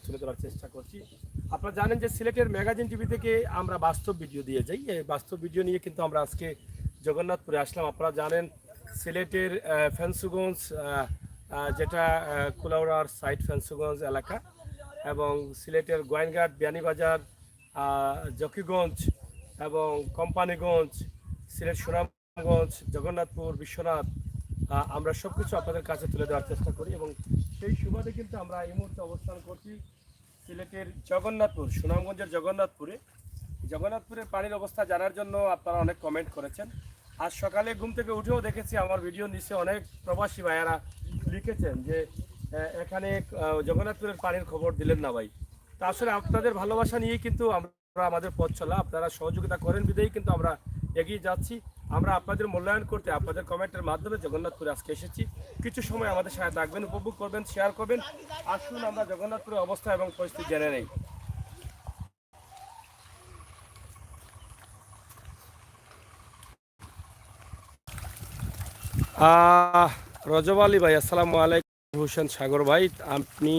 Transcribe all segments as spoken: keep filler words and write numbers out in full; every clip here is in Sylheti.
তুলে ধরার চেষ্টা করছি। আপনারা জানেন যে সিলেটের ম্যাগাজিন টিভি থেকে আমরা বাস্তব ভিডিও দিয়ে যাই। এই বাস্তব ভিডিও নিয়ে কিন্তু আমরা আজকে জগন্নাথপুরে আসলাম। আপনারা জানেন সিলেটের আহ, ফেঞ্চুগঞ্জ, আহ, আহ, যেটা আহ, কুলাউড়ার সাইড ফেঞ্চুগঞ্জ এলাকা, এবং সিলেটের গোয়াইনঘাট, বিয়ানীবাজার, আহ, জকিগঞ্জ এবং কোম্পানীগঞ্জ, সিলেট সুনামগঞ্জ, জগন্নাথপুর, বিশ্বনাথ, আহ, আমরা সবকিছু আপনাদের কাছে তুলে দেওয়ার চেষ্টা করি। এবং সেই সুবাদে কিন্তু আমরা এই মুহূর্তে অবস্থান করছি সিলেটের জগন্নাথপুর, সুনামগঞ্জের জগন্নাথপুরে। জগন্নাথপুরের পানির অবস্থা জানার জন্য আপনারা অনেক কমেন্ট করেছেন। আজ সকালে ঘুম থেকে উঠেও দেখেছি আমার ভিডিও নিচে অনেক প্রবাসী ভাইয়ারা লিখেছেন যে আহ, এখানে আহ, জগন্নাথপুরের পানির খবর দিলেন না ভাই। তা আসলে আপনাদের ভালোবাসা নিয়েই কিন্তু আমরা আমাদের পথ চলা। আপনারা সহযোগিতা করেন বিধায় কিন্তু আমরা এগিয়ে যাচ্ছি। আমরা আপনাদের মূল্যায়ন করতে আপনাদের কমেন্টের মাধ্যমে জগন্নাথপুরে আজকে এসেছি। কিছু সময় আমাদের সাথে থাকবেন, উপভোগ করবেন, শেয়ার করবেন। আসুন আমরা জগন্নাথপুরের অবস্থা এবং পরিস্থিতি জেনে নেই। আহ, রজব আলী ভাই, আসসালামু আলাইকুম। হোসেন সাগর ভাই, আপনি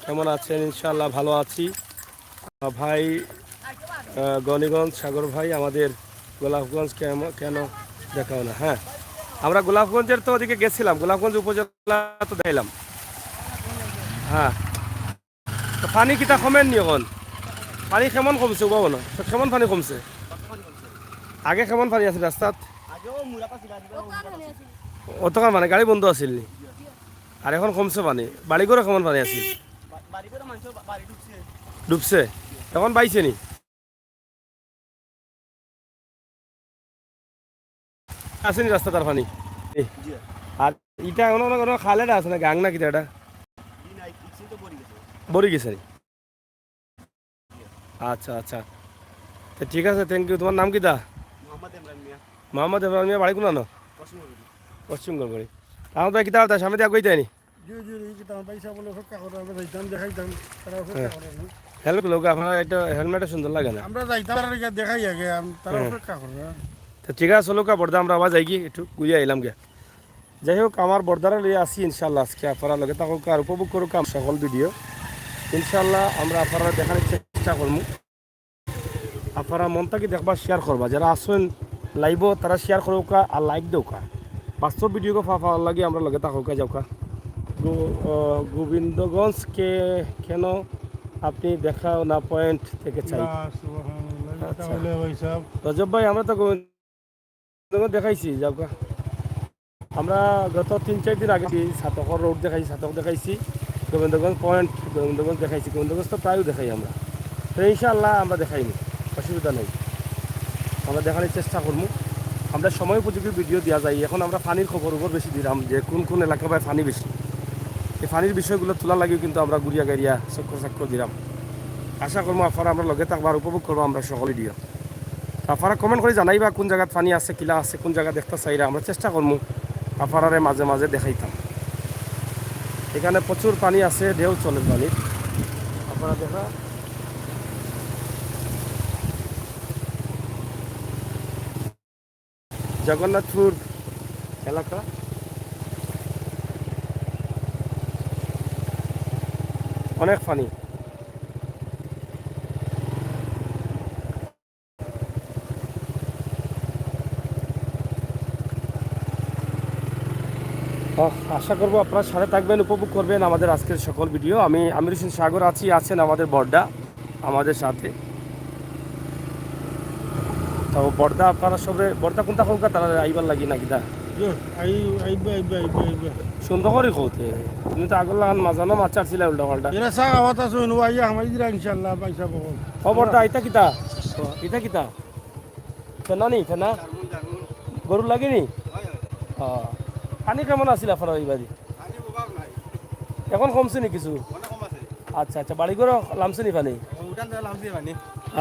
কেমন আছেন? ইনশাআল্লাহ ভালো আছি। আহ, ভাই, আহ, গণিগঞ্জ সাগর ভাই, আমাদের গোলাপগঞ্জ কেন, কেন দেখাও না? হ্যাঁ, আমরা গোলাপগঞ্জের তো ওদিকে গেছিলাম, গোলাপগঞ্জ উপজেলা তো দেখাইলাম। হ্যাঁ, তো পানি কিতা কমের নি এখন? পানি কেমন কমছে, ওবা না? কেমন পানি কমছে? আগে কেমন পানি আছিল রাস্তাত? অতখান মানে গাড়ি বন্ধ আছিল নি? আর এখন কমছে পানি? বাড়িঘরও কেমন পানি আছিল? ডুবছে? এখন বাইছে নি? আছে নি রাস্তাত আর পানি? আর ইটা অনো, অনো খাল এটা আছে না, গাং না কিতা এটা? ভরি গেছে নি? আচ্ছা, আচ্ছা। তো ঠিক আছে, থ্যাংক ইউ। তোমার নাম কিতা? মোহাম্মদ ইমরান মিয়া। মোহাম্মদ ইমরান মিয়া, বাড়ি কোনানো? পশ্চিম গোলবাড়ি। পশ্চিম গোলবাড়ি। আমার ভাই কিতা, তার সামনে দিয়ে আগুয়াইতায় নি? জি, জি, এই কিতা আমার ভাই সাহেব বলে অপেক্ষা করে, আমরা যাইতাম, দেখাইতাম, তারা অপেক্ষা হ্যাঁ। করে। হেলমেট লোক, আপনার একটা হেলমেটও সুন্দর লাগে না। আমরা যাইতাম, আর ইয়া দেখাই আগে, আম-, তারা হ্যাঁ। অপেক্ষা করে। তো ঠিক আছে, চলুক, বর্দা, আমরা আবার যাই গি, একটু ঘুরে আইলাম গিয়া। যাই হোক, আমার বর্দারা লইয়া আছি ইনশাআল্লাহ, আজকে আপনারা লগে থাকুক আর উপভোগ করুক আমার সকল ভিডিও। ইনশাআল্লাহ আমরা আপনারা দেখার চেষ্টা করমু। আপনারা মন থাকি দেখবা, শেয়ার করবা, যারা আছেন লাইভও তারা শেয়ার করুকা আর লাইক দেউকা। বাস্তব ভিডিও গো পাওয়ার লাগি আমরা লগে থাকুকা যাউকা। গো-, আহ, গোবিন্দগঞ্জ কে কেন আপনি দেখাও না পয়েন্ট থেকে চাই? না, সুবহানাল্লাহ, এটা আচ্ছা। হলে ভাই সাহেব। রজব ভাই, আমরা তো গোবিন্দ দেখাইছি, যাউকা। আমরা গত তিন চার দিন আগে ছাতকর রোড দেখাইছি, ছাতক দেখাইছি, গোবিন্দগঞ্জ পয়েন্ট, গোবিন্দগঞ্জ দেখাইছি, গোবিন্দগঞ্জ তো প্রায়ই দেখাই আমরা। তো ইনশাআল্লাহ আমরা দেখাইমু, অসুবিধা নাই, আমরা দেখানোর চেষ্টা করমু। আমরা সময় উপযোগী ভিডিও দিয়া যাই। এখন আমরা পানির খবর উপর বেশি দিলাম যে কোন কোন এলাকা বায় পানি বেশি, এই পানির বিষয়গুলো তোলা লাগিও কিন্তু আমরা ঘুরিয়া গাড়িয়া চক্কর চক্কর দিলাম। আশা করমু আপনারা আমরা লগে থাকবা আর উপভোগ করবো আমরা সকল ভিডিও। আপনারা কমেন্ট করে জানাইবা কোন জাগাত পানি আছে, কিলা আছে, কোন জাগা দেখতা চাইরা, আমরা চেষ্টা করমু আপনারারে মাঝে মাঝে দেখাইতাম। এখানে প্রচুর পানি আছে, ঢেউ চলের পানি। আপনারা দেখা জগন্নাথপুর এলাকা, অনেক পানি। আহ, আশা করবো আপনারা সাথে থাকবেন, উপভোগ করবেন আমাদের আজকের সকল ভিডিও। আমি আমির হোসেন সাগর আছি, আছেন আমাদের বর্দা আমাদের সাথে। তো বর্দা, আপনারা সবে বর্দা কোনটা হোক, তারা আইবার লাগি না কিতা? জি, আই-, আইবা, আইবা, আইবা, আইবা। সুন্দর করে কওতে। তুমি তো আগর লাখান মাঝানো মাছ ছাড়ছিলা উল্টা পাল্টা। এরা চা খাওয়াত আছে, হইন, আইয়া হামাই দিরা ইনশাআল্লাহ, পয়সা পাবো। ও বর্দা, ইটা কিতা? ইটা কিতা? ফেনা নি, ফেনা? গরুর লাগি নি? ও। পানি কেমন আছিল আপনার ওই বাড়ি? এখন কমছে নি কিছু? আচ্ছা, আচ্ছা, বাড়িঘরও লামছে নি পানি?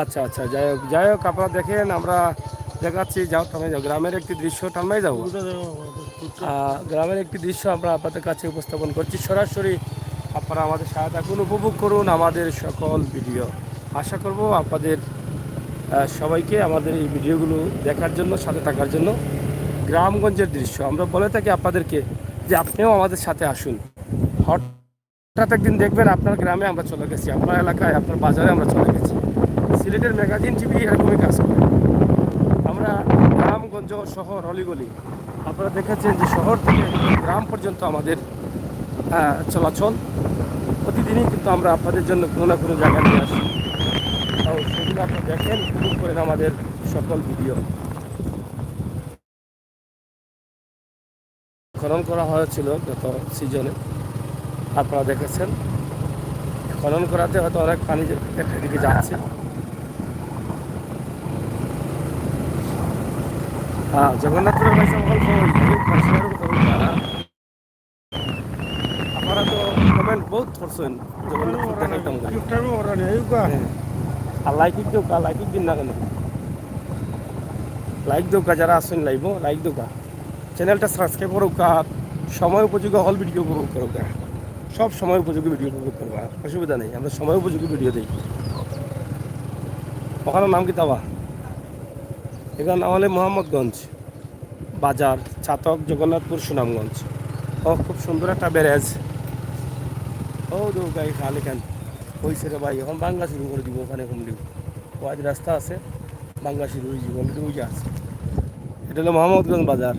আচ্ছা, আচ্ছা, যাই হোক, যাই হোক, আপনারা দেখেন, আমরা দেখাচ্ছি, যাও, টানমাই যাও, গ্রামের একটি দৃশ্য, টানমাই যাও। আহ, গ্রামের একটি দৃশ্য আমরা আপনাদের কাছে উপস্থাপন করছি সরাসরি। আপনারা আমাদের সাথে থাকুন, উপভোগ করুন আমাদের সকল ভিডিও। আশা করব আপনাদের, আহ, সবাইকে আমাদের এই ভিডিওগুলো দেখার জন্য, সাথে থাকার জন্য। গ্রামগঞ্জের দৃশ্য আমরা বলে থাকি আপনাদেরকে যে আপনিও আমাদের সাথে আসুন। হট হঠাৎ একদিন দেখবেন আপনার গ্রামে আমরা চলে গেছি, আপনার এলাকায়, আপনার বাজারে আমরা চলে গেছি। সিলেটের ম্যাগাজিন টিভি এরকমই কাজ করে। আমরা গ্রামগঞ্জ, শহর, অলিগলি, আপনারা দেখেছেন যে শহর থেকে গ্রাম পর্যন্ত আমাদের আহ, চলাচল। প্রতিদিনই কিন্তু আমরা আপনাদের জন্য কোনো না কোনো জায়গা নিয়ে আসি। তো সেগুলো আপনারা দেখেন, উপভোগ করেন আমাদের সকল ভিডিও। খনন করা হয়েছিল গত সিজনে, আপনারা দেখেছেন। খনন করাতে হয়তো অনেক পানি যে-, এদিকে যাচ্ছে। হ্যাঁ, জগন্নাথপুরের ভাই সাহেব, অল্প ওই, ওই পাশে আরো খনন করা। আপনারা তো কমেন্ট বহুত করছেন, জগন্নাথপুর দেখাইতাম বলে। হ্যাঁ। আর লাইক দেউক্কা, লাইক দিন না কেন? লাইক দেউক্কা, যারা আছেন লাইভও, লাইক দেউক্কা। চ্যানেলটা সাবস্ক্রাইব করুক্কা, সময় উপযোগী অল ভিডিও উপভোগ করুক্কা। সব সময় উপযোগী ভিডিও উপভোগ করবা, অসুবিধা নেই, আমরা সময় উপযোগী ভিডিও দেই। ওখানে নাম কিতা বা? এখানে নাম হলে মোহাম্মদগঞ্জ বাজার, ছাতক, জগন্নাথপুর, সুনামগঞ্জ। ও, খুব সুন্দর একটা ব্যারেজ। ও, দেউক্কা খাল এখান। হইছে রে ভাই, এখন ভাঙ্গা শুরু করে দিব ওখানে কমলেও। ওয়াইড রাস্তা আছে, ভাঙ্গা শুরু হয়ে যাবে, already ওই যে আছে। এটা হলো মোহাম্মদগঞ্জ বাজার,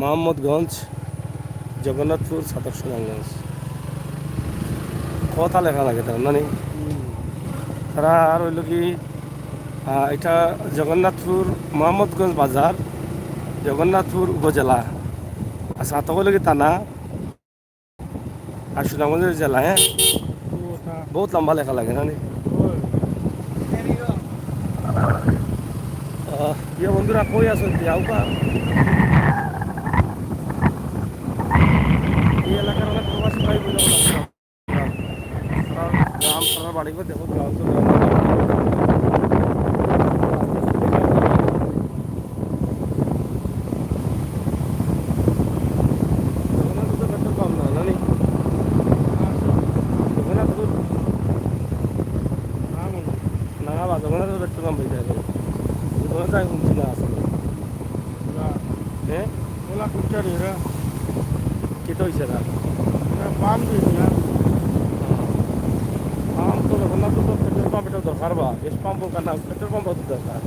মোহাম্মদগঞ্জ, জগন্নাথপুর, ছাতক, সুনামগঞ্জ। কথা লেখা লাগে তারা, না নি? তারা আর হইল কি, আহ, এটা জগন্নাথপুর, মোহাম্মদগঞ্জ বাজার, জগন্নাথপুর উপজেলা, আর ছাতক হইল কি থানা, আর সুনামগঞ্জের জেলা, হ্যাঁ? বহুত লম্বা লেখা লাগে, না নি? আহ, প্রিয় বন্ধুরা, কই আছো? কি আউকা? এই এলাকার অনেক প্রবাসী ভাই বলে আমার গ্রাম, তারা বাড়ি করে দেখো, গ্রাম তো গ্রাম। জগন্নাথ তো পেট্রোল পাম্প না, না নি? জগন্নাথ তো না, মনে হয়। না, বা জগন্নাথ তো পেট্রোল পাম্প হইতে হবে। জগন্নাথ আমি শুনছি না আসলে। না। হ্যাঁ? ওলা কুচ্চা রে এরা। কিতা হইছে না? এরা পাম্প দিয়ে না। পাম্প তো জগন্নাথ তো পেট্রোল পাম্প এটা দরকার বা। গ্যাস পাম্প ওখানে না, পেট্রোল পাম্প তো দরকার।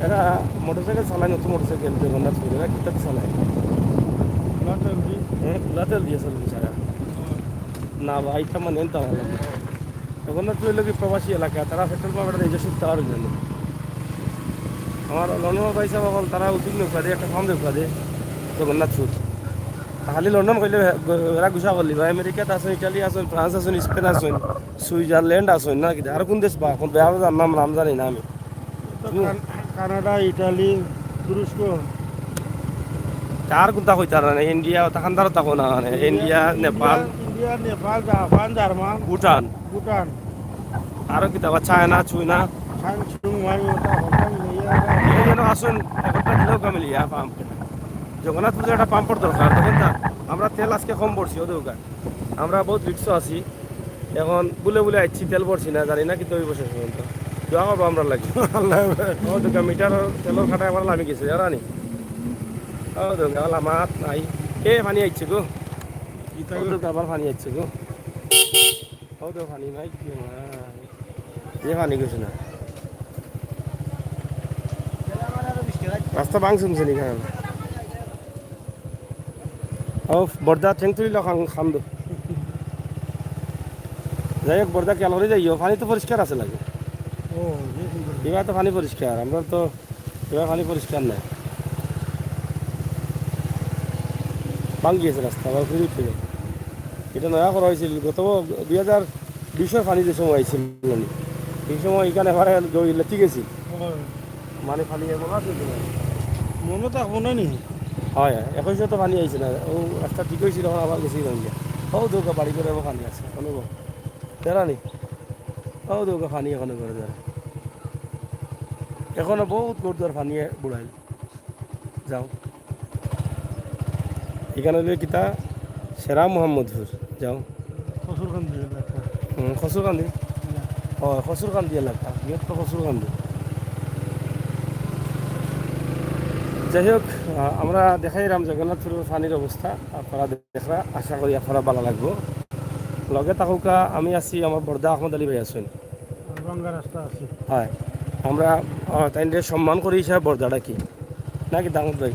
এরা মোটরসাইকেল চালায়, নতুন মোটরসাইকেল, জগন্নাথ পুরে, এরা কিতা চালায়? খোলা তেল দি। হ্যাঁ, খোলা তেল দিয়ে চলবে সারা। না ভাই, এটা মানে নিতে হবে। জগন্নাথপুর হইল কি প্রবাসী এলাকা, তারা পেট্রোল পাম্প এটা নিজে শুনতে পারবে না। আমার লন্ডন ভাই সাহেব এখন তারা উদ্যোগ নেই, একটা ফার্ম দেওয়া দে জগন্নাথপুর। খালি লন্ডন কইলে এরা গুছা করলি বা আমেরিকাত আছেন, ইটালি আছেন, ফ্রান্স আছেন, স্পেন আছেন, সুইজারল্যান্ড আছেন, না কি? আর কোন দেশ বা কোন দেশ নাম, নাম জানি না আমি। তো কান-, কানাডা, ইটালি, তুরস্ক। আর কোনটা কইতারা না, ইন্ডিয়া, তখন তারা তখন না, মানে, ইন্ডিয়া, ইন্ডিয়া, নেপাল। ইন্ডিয়া, নেপাল, জাপান, জার্মান। ভুটান। ভুটান। আরো কিতা বা, চায়না, চুইনা। চায়না, চুং, মাই, ওটা, ওটা, ইন্ডিয়া, এই যেন আসুন, একটা দিলেও কামে লিয়া পাম্প। জগন্নাথপুরে একটা পাম্পর দরকার, দেখেন না? আমরা তেল আজকে কম ভরছি, ও দেউক্কা। আমরা বহুত রিক্সও আছি। এখন বুলে বুলে আইছি, তেল ভরছি না, জানি না কিন্তু ওই বছর পর্যন্ত। দোয়া করবো আমরা লাগি। আল্লাহ। ও দেউক্কা, মিটার তেলর কাটায় আমার লামি গেছে, জানা নি? ও দেউক্কা, আল্লাহ মাত নাই। এ, পানি আইছে গো। কিতা ও গো? দেউক্কা, আবার পানি আইছে গো। ও দেউক্কা, পানি নাই, কি নাই। যে পানি গেছে না। রাস্তা ভাঙছে, শুনছে নি, খান। ও, বর্দা, ঠেং তুলি লও, খান, খান দো। যাই হোক, বর্দা, খেয়াল করে যাইও, পানি তো পরিষ্কার আছে লাগে। ও, যে সুন্দর। এবার তো পানি পরিষ্কার, আমরা তো এবার পানি পরিষ্কার নাই। ভাঙি গেছে রাস্তা, আবার ঘুরে উঠতে হবে। এটা নয়া করা হয়েছিল গত ব-, দুই হাজার বিশর পানি যে সময় আইছিল, মানে, এই সময় এখানে আবার লেতি গেছি। ও। মানে, পানি এমন আছে কি না? মনে তো মনে নেই। হয়, হয়, একুশে তো পানি আইছে না, ও রাস্তা ঠিক হয়েছিল, এখন আবার গেছি ভাঙিয়া। ও দেউক্কা, বাড়ি করে আবার পানি আছে, অনুভব। তেরা নি? ও দেউক্কা, পানি এখনো করে যারা। এখনো বহুত ঘর দুয়ার পানিয়ে বুড়াইল। যাও। এখানে হইলে কিতা? সেরা মোহাম্মদপুর। যাও। কচুরকান্দি এলাকা। হুম, কচুরকান্দি? হ্যাঁ। ও, কচুরকান্দি এলাকা। বৃহত্তর কচুরকান্দি। যাই হোক, আহ, আমরা দেখাইরাম জগন্নাথপুরর পানির অবস্থা, আপনারা দেখরা, আশা করি আপনারা ভালা লাগবো। লগে থাকুক্কা, আমি আছি, আমার বড়দা আহমদ আলী ভাই আছইন। ভাঙ্গা রাস্তা আছে। হয়, আমরা, আহ, তাইনরে সম্মান করি হিসাবে বড়দা ডাকি, নাকি দামদ ভাই?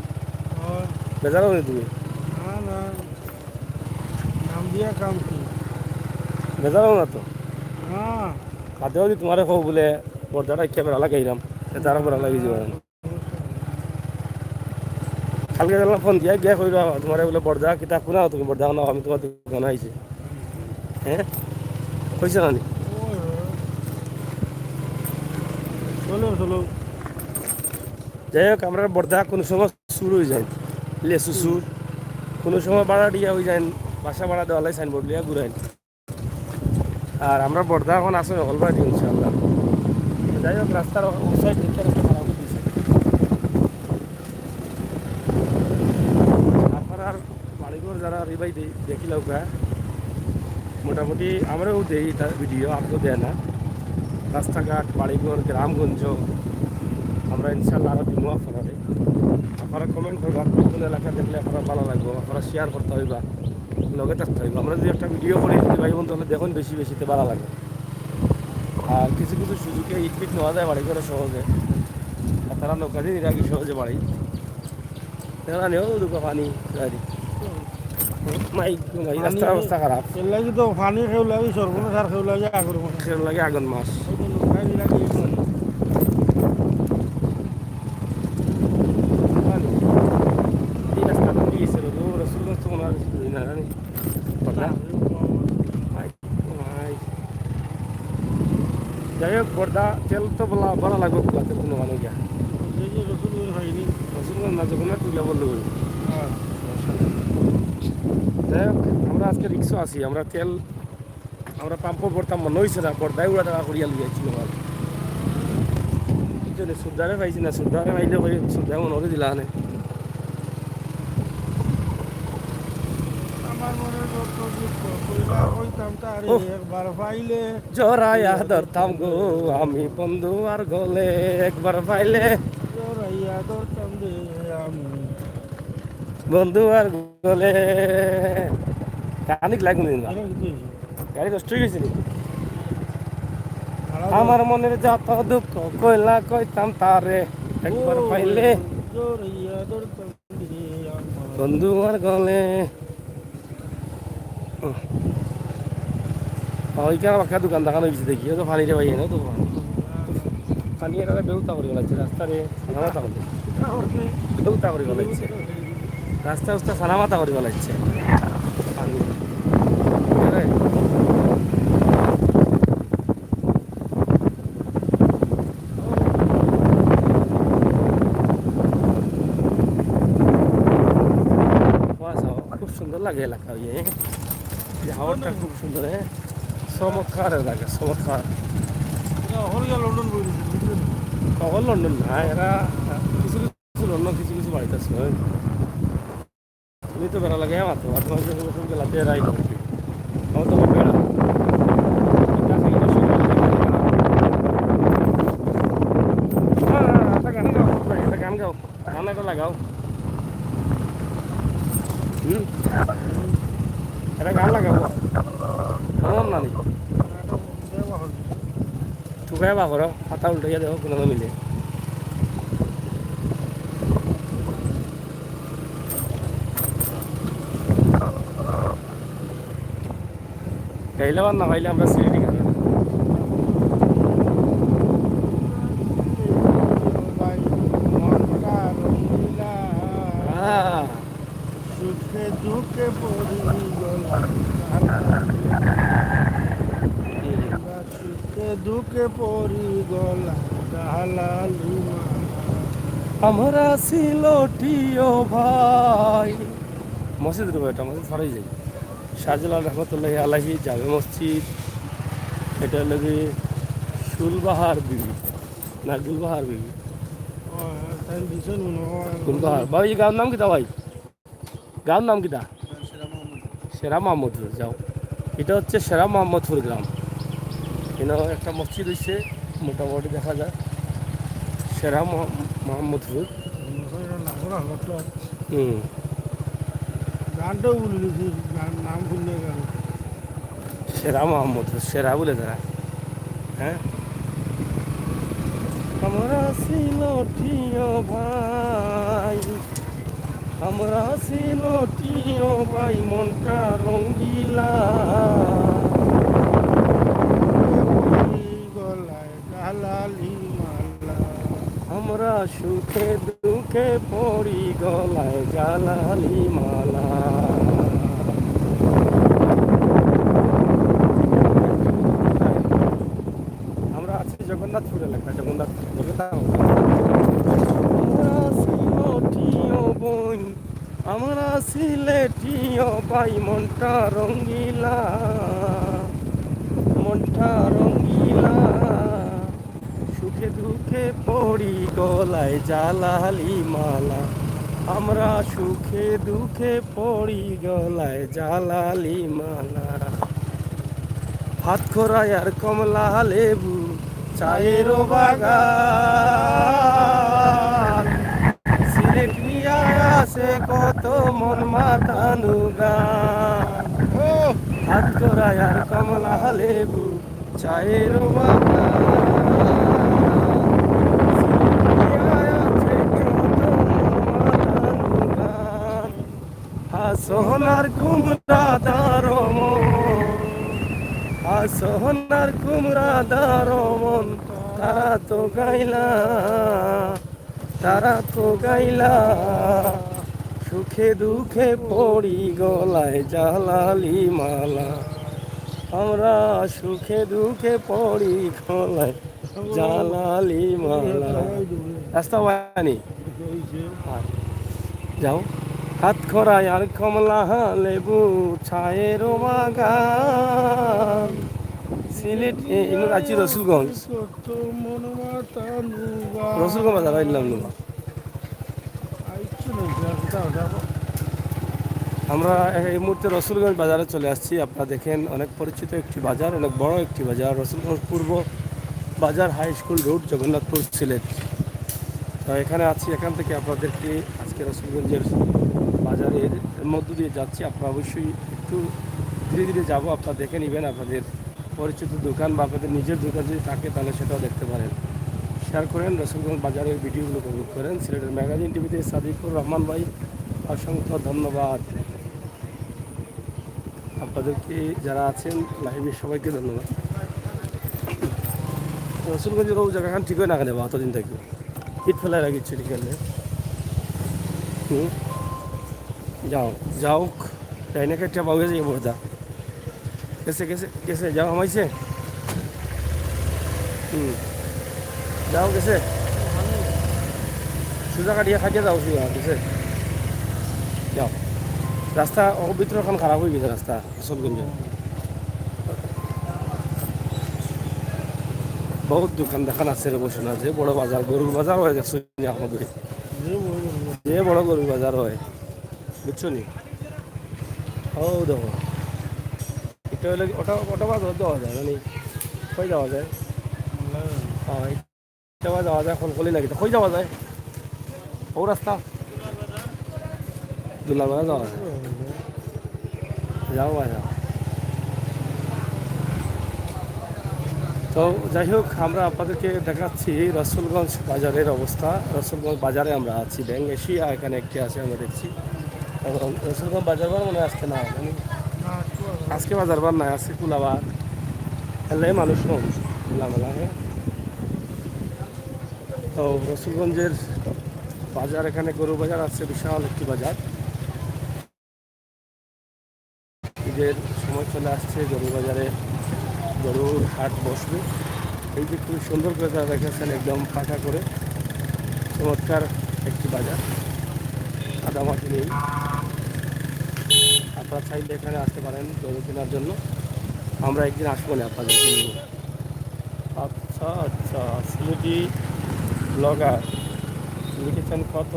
হয়। বেজার অও নি তুমি? না, না, নাম দিয়া কাম কি? বেজার অও না তো? না। কাদেও দি তোমারে কও বুলে বড়দা ডাকিয়া বেড়া লাগাইরাম, এতে আরো বেড়া লাগি যাইবো। কালকে গেলাম ফোন দিয়া, গিয়া কইরা তোমারে বুলে, "বড়দা, কিতা কুনা তুমি বড়দা, না আমি তোমার দোকানো আইছি।" হ্যাঁ? কইছে না নি? চলো, চলো। যাই হোক, আমরার বড়দা কুনু সময় চুর অই যাইন, লেসু চুর, কুনু সময় ভাড়াটিয়া অই যাইন, বাসা ভাড়া দেওয়ার লাগি সাইনবোর্ড লইয়া ঘুরাইন। আর আমরার বড়দা অখন আছে হকলবাড়ি, ইনশাআল্লাহ। যাই হোক, রাস্তার ও সাইড দেখে রাস্তা খারাপ অই গেছে। আপনারার বাড়িঘর যারা রিভাই দেই, দেখিলাউক্কা। মোটামুটি আমরাও দেই ভিডিও, আপনিও দেয় না। রাস্তাঘাট, বাড়িঘর, গ্রামগঞ্জ, আমরা ইনশাআল্লাহ আরো দিমু আপনারারে। আপনারা comment করবা, কুন এলাকা দেখলে আপনারার ভালা লাগবো, আপনারা share করতা অইবা। লগে থাকতা অইবো। আমরা যুদি একটা ভিডিও করি, যুদি ভাই বন্ধু অকলে দেখইন বেশি বেশি, তে ভালা লাগে। আর কিছু কিছু সুযোগে ইট-ফিট নেওয়া যায় বাড়ি করে সহজে। আর তারা নৌকা দিয়া নিরা গি সহজে বাড়ি। তারা নেও দুটো পানি গাড়ি। মাই, মাই, রাস্তার অবস্থা খারাপ। এর লাগি তো পানি কেউ লাগি সর্বনাশ আর কেউ লাগি আগর মাস। কেউ লাগি আগর মাস। এই তো নৌকা দিয়া নিরা গি। এই রাস্তাটা কি হইছে? রসুলগঞ্জ তো মনে হয় না, জানি। ভাই, ভাই। যাই হোক, বড়দা, তেল তো বলা, বলা লাগবো, বলা তেল কোনো মানে গিয়া। এই যে রসুলগঞ্জ হয়নি। রসুলগঞ্জ না, যখন না, তুইলা বললো বলি। হ্যাঁ। যাই হোক, আমরা আজকে রিক্সও আছি, আমরা তেল, আমরা পাম্পও ভরতাম মনে হইছে না, বড়দাই উড়া টাকা করিয়া লইয়াছিল আমার। কি জানি, সুদ্দারে পাইছি না, সুদ্দারে পাইলে কই, সুদ্দারে মনে করে দিলা আনে। আমার মনে যত দুঃখ, কইলা কইতাম তারে ও। একবার পাইলে। জড়াইয়া ধরতাম গো আমি বন্ধু আর গলে, একবার পাইলে। জড়াইয়া ধরতাম রে আমি। বন্ধু আর গলে। গান কি লাগবে না? আরে কি হইছে? গাড়ি নষ্ট হয়ে গেছে নি? খারাপ আমার মনের যত দুঃখ কইলা কইতাম তারে, একবার ও, পাইলে। জড়াইয়া ধরতাম। বন্ধু আর গলে। ওইখানে বাক্কা দোকান দেখানো হয়েছে দেখি, ও তো পানি রে ভাই, এনে তো পানি। পানি এটা বেউতা করি বেলাচ্ছে, রাস্তা রে, সানামাতা করি। বেউতা করি বেলাচ্ছে। রাস্তা উস্তা সানামাতা করি বেলাচ্ছে। পানি। ওয়া, খুব সুন্দর লাগে এলাকা, ওই যে হাওরটা খুব সুন্দর, হ্যাঁ, চমৎকার এলাকা, চমৎকার। এটা হরিয়া লন্ডন বই দিছে, বুঝলেন? হকল লন্ডন না, এরা কিছু কিছু লন্ডন, কিছু কিছু বাড়িতে আছে, হ্যাঁ। তুমি তো বেড়া লাগে মাত্র, আর তোমার জন্য সব গেলাতে রাই করতে। আমার তো বেড়া। এটা খালি তো সব না, না, না, একটা গান গাও, একটা গান গাও, গান একটা লাগাও। হুম? একটা গান লাগাও। আমার নানি। তুকায় বা করো, পাতা উল্টাইয়া দেখো, কোনো মিলে। গাইলে আর না গাইলে আমরা সিলেটি গান। হ্যাঁ। সুখে দুঃখে পড়ি গলা। সুখে দুঃখে পড়ি গলা, ডালালু মালা। আমরা সিলটিও ভাই। মসজিদ রূপে একটা মসজিদ ফারাই যাই। শাহজালাল রহমতুল্লাহ আলাইহি জামে মসজিদ। এটা লাগে সুলবাহার বিবি। না, গুলবাহার বিবি। ও, তাই দিছেন মনে হয়। গুলবাহার। ভাই, এই গাঁওর নাম কিতা ভাই? গাঁওর নাম কিতা? সেরা মোহাম্মদপুর, যাও। এটা হচ্ছে সেরা মোহাম্মদপুর গ্রাম। এখানে একটা মসজিদ হইছে, মোটামুটি দেখা যায়। সেরা মোহা-, মোহাম্মদপুর। আমরা হঠাৎ হুম। গানটাও ভুলে গেছি, গান নাম ভুলে গেল। সেরা মোহাম্মদ, সেরা বলে তারা। হ্যাঁ? আমরা সিলটিও ভাই, আমরা সিলটিও ভাই, মনটা রঙ্গিলা। গলায় জালালি মালা। আমরা সুখে দুঃখে পড়ি গলায় জালালি মালা। আমরা আছি জগন্নাথপুর এলাকায়, জগন্নাথ, জগন্নাথ। আমরা সিলটিও বইন, আমরা সিলেটিও ভাই, মনটা রঙ্গিলা, মনটা রঙ্গিলা। সুখে দুঃখে পড়ি গলায় জালালি মালা, আমরা সুখে দুঃখে পড়ি গলায় জালালি মালা। হাত খরায় আর কমলা লেবু, চায়েরও বাগান। সিলেট মিয়া আছে কত মন মাতানো গান। ও! হাত খরায় আর কমলা লেবু, চায়েরও বাগান। সিলেট মিয়া আছে কত মন মাতানো গান। হাসনার কুমড়া দারমন, হাসনার কুমড়া দারমন, তারা তো গাইলা, তারা তো গাইলা। সুখে দুঃখে পড়ি গলায় জালালি মালা, আমরা সুখে দুঃখে পড়ি গলায় জালালি মালা। রাস্তা হয়নি। হ্যাঁ। যাও। হাত খরায় আর কমলা লেবু, চায়েরও বাগান। সিলেট, এ, ইনো আছি রসুলগঞ্জ। রসুলগঞ্জ বাজার আইলাম না। আমরা এই মুহূর্তে রসুলগঞ্জ বাজারে চলে আসছি। আপনারা দেখেন, অনেক পরিচিত একটি বাজার, অনেক বড় একটি বাজার, রসুলগঞ্জ পূর্ব বাজার, হাই স্কুল রোড, জগন্নাথপুর, সিলেট। তো এখানে আছি, এখান থেকে আপনাদেরকে আজকে রসুলগঞ্জের বাজারের মধ্য দিয়ে যাচ্ছি। আপনারা অবশ্যই একটু ধীরে ধীরে যাবো, আপনারা দেখে নেবেন। আপনাদের পরিচিত দোকান বা আপনাদের নিজের দোকান যদি থাকে, তাহলে সেটাও দেখতে পারেন। শেয়ার করেন, রসুলগঞ্জ বাজারের ভিডিওগুলো উপভোগ করেন। সিলেটের ম্যাগাজিন টিভিতে সাদিকুর রহমান ভাই, অসংখ্য ধন্যবাদ। আপনাদেরকে, যারা আছেন লাইভে, সবাইকে ধন্যবাদ। রসুলগঞ্জের ওই জায়গাখান ঠিক হয় না কেন বা অতদিন থাকি ইট ফেলায় রাখিচ্ছে ঠিক আছে। হুম। যাও, যাও। তাই না, কেটে পাওয়া যায় বোঝা। গেছে, গেছে, গেছে, যাও, হামাইছে। হুম। যাও, গেছে। সোজা কাটিয়া খাটিয়া যাও, সোজা, গেছে। যাও। রাস্তা, ও ভিতরে এখন খারাপ হয়ে গেছে রাস্তা, রসুলগঞ্জে। বহুত দোকান দেখান আছে রে, বসে না, যে বড় বাজার, গরুর বাজার হয়ে গেছে আমাদের। যে বড় গরুর বাজার হয়, বুঝছো নি? ও দেখো, এটা হইলে ওটা, ওটা বাজার দেওয়া যায়, মানে, কই যাওয়া যায়? হ্যাঁ, এটা বাজার যাওয়া যায়, কলকলি নাকি? তো কই যাওয়া যায়? ও রাস্তা? দুলালবাজার যাওয়া যায়। যাও ভাই, যাও। তো যাই হোক, আমরা আপনাদেরকে দেখাচ্ছি রসুলগঞ্জ বাজারের অবস্থা। রসুলগঞ্জ বাজারে আমরা আছি, ব্যাংক এশিয়া এখানে একটি আছে, আমরা দেখছি। এবং রসুলগঞ্জ বাজার বার মনে হয় আজকে না, মানে, আজকে বাজার বার নাই, আজকে খোলা বার। এলে মানুষ কম, খোলামেলা, হ্যাঁ। তো রসুলগঞ্জের বাজার, এখানে গরু বাজার আছে, বিশাল একটি বাজার। ঈদের সময় চলে আসছে, গরু বাজারে গরুর হাট বসবে। এই যে খুব সুন্দর করে তারা রেখেছেন, একদম পাকা করে, চমৎকার একটি বাজার, কাদামাটি নেই। আপনারা চাইলে এখানে আসতে পারেন গরু কেনার জন্য। আমরা একদিন আসবো না আপনাদের জন্য। আচ্ছা, আচ্ছা, সিলেটি ব্লগার লিখেছেন কত?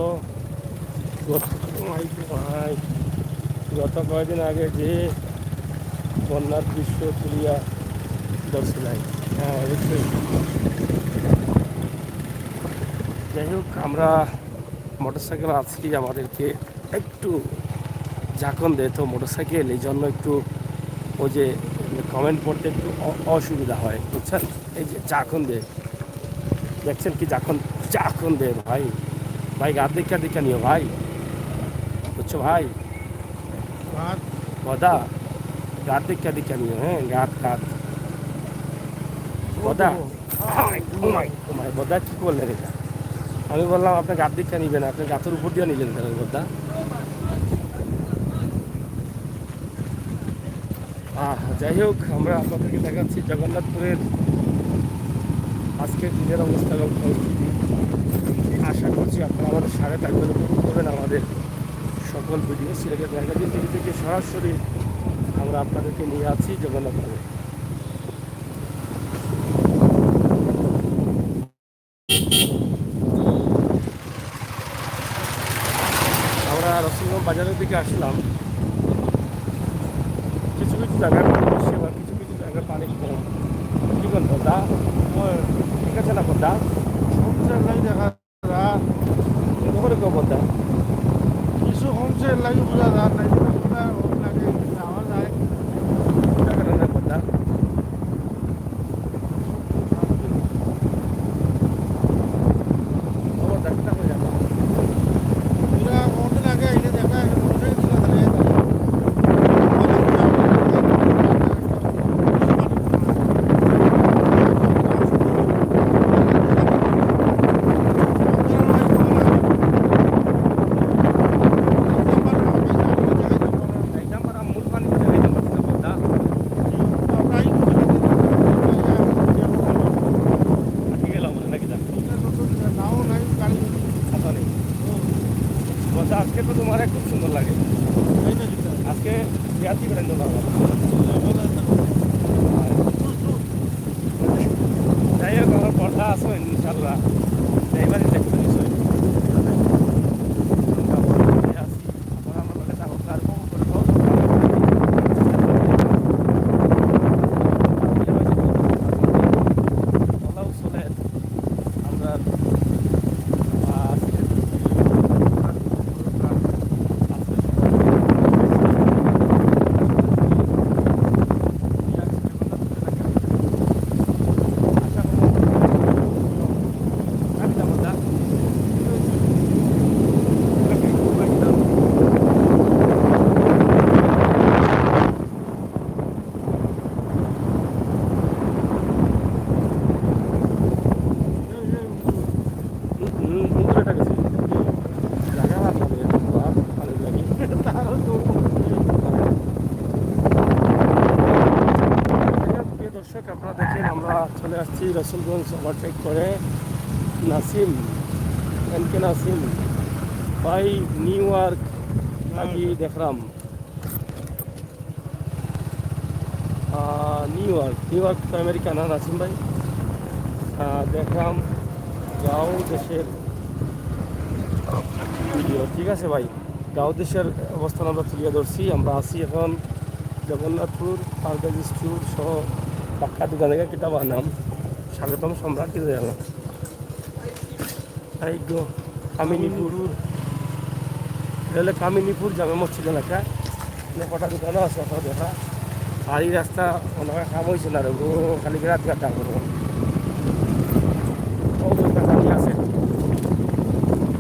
গত, ভাই, ভাই, গত কয়দিন আগে যে বন্যার দৃশ্য তুলিয়া ধরছিলেন। হ্যাঁ, অবশ্যই। যাই হোক, আমরা মোটরসাইকেল আজকে আমাদেরকে একটু ঝাঁকুনি দেয়, তো মোটরসাইকেল এই জন্য একটু ওই যে কমেন্ট পড়তে একটু অ-, অসুবিধা হয়, বুঝছেন? এই যে ঝাঁকুনি দেয়, দেখছেন কি ঝাঁকুনি, ঝাঁকুনি দেয় ভাই। ভাই, গাত দেখিয়া দেখিয়া নিও ভাই, বুঝছো ভাই? গাত? বদা, গাত দেখিয়া দেখিয়া নিও, হ্যাঁ, গাত, গাত। বদা। ও মাই, ও মাই, ও মাই, বদা কি করলেন এটা? আমি বললাম, "আপনি গাত দেখিয়া নিবেন, আপনি গাতের উপর দিয়া নিলেন কেন, বদা?" আহ, যাই হোক, আমরা আপনাদেরকে দেখাচ্ছি জগন্নাথপুরের আজকের দিনের অবস্থা এবং পরিস্থিতি। আশা করছি আপনারা আমাদের সাথে থাকবেন, উপভোগ করবেন আমাদের সকল ভিডিও। সিলেটের মেগাজিন টিভি থেকে সরাসরি আমরা আপনাদেরকে নিয়ে আছি জগন্নাথপুরে। আমরা রসুলগঞ্জ বাজারের দিকে আসলাম। কিছু কিছু জায়গায় পানি বেশি, আবার কিছু কিছু জায়গায় পানি কম। কি বলবো, দা? ঠিক আছে না, দা? সব জায়গায় দেখা যায়। কত করে কম, দা? কিছু কমছে, লাগে বোঝা যায় না। আজকে তো তোমার খুব সুন্দর লাগে। আজকে বিয়াতি বেড়াইতে পারবো। যাই হোক, আমার পর্দা আছে, ইনশাল্লাহ। যাইবার ইচ্ছা করে নিশ্চয়ই। প্রিয় দর্শক, আপনারা দেখেন, আমরা চলে আসছি রসুলগঞ্জ, ওভারটেক করে নাসিম, এন কে নাসিম ভাই, নিউ ইয়র্ক থাকি দেখলাম। আহ, নিউ ইয়র্ক, নিউ ইয়র্ক তো আমেরিকা না, নাসিম ভাই? আহ, দেখলাম গাঁও দেশের ভিডিও, ঠিক আছে ভাই? গাঁও দেশের অবস্থান আমরা তুলিয়া ধরছি। আমরা আছি এখন জগন্নাথপুর, পারভেজ স্টোর সহ বাক্কা দোকানে কিতাব আনাম, স্বাগতম সম্রাট কিনে আনাম। এই গো, কামিনীপুর। এটা হলো কামিনীপুর জামে মসজিদ এলাকা। এখানে কটা দোকানও আছে, আপনারা দেখা। আর এই রাস্তা মনে হয় কাম হয়েছে না রে, ও খালি রাত গাটা করবো। ও দোকান খালি আছে।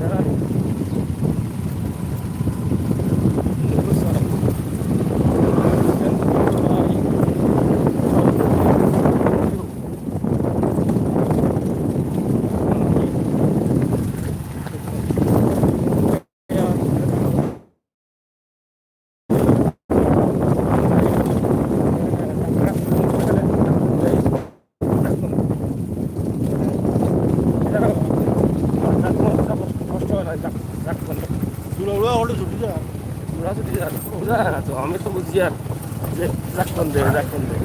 দাঁড়ান। আমি তো বুঝি আর যে রাখতাম দে, রাখতাম দে।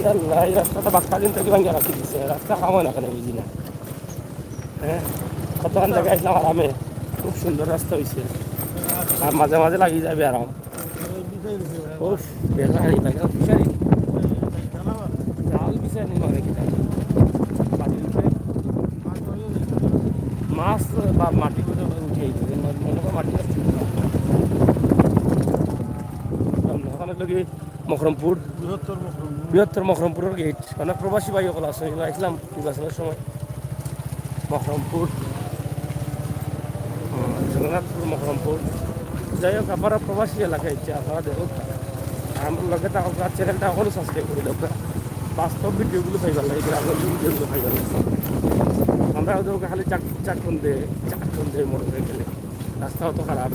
ইয়াল্লা, এই রাস্তাটা বাক্কা দিন থেকে ভাঙ্গা রাখি দিছে, রাস্তা কাম হয় না কেন বুঝি না। হ্যাঁ, কতক্ষণ জায়গায় আসলাম আরামে, খুব সুন্দর রাস্তা হয়েছে, আর মাঝে মাঝে লাগি যাবে আরাম। উফ, বেলা হারি লাগে, ফিশারি। জাল ফিশারি মানে কি জানি। বাড়ির উপরে। মা মাছ বা মাটি করে উঠে এই করে, মনে হয় মাটি মাছ ঠিক না। ওখানে লোকে মখরমপুর, বৃহত্তর মখরমপুর। বৃহত্তর মখরমপুরের গেট। অনেক প্রবাসী ভাই অকল আছে, এখানে আসলাম নির্বাচনের সময়। মখরমপুর, হুম, জগন্নাথপুর, মখরমপুর। যাই হোক, আপনারা প্রবাসী এলাকায় ইচ্ছে, আপনারা দেখুন। আর আমার লগে থাকুক, আর চ্যানেলটা এখনো সাবস্ক্রাইব করে দেউক্কা। বাস্তব ভিডিওগুলো পাইবার লাগে, গ্রামের ভিডিওগুলো পাইবার লাগে। আমরা ওদের খালি চাক, চাকন দে, চাকন দে মোটর সাইকেলে। রাস্তা অত খারাপ।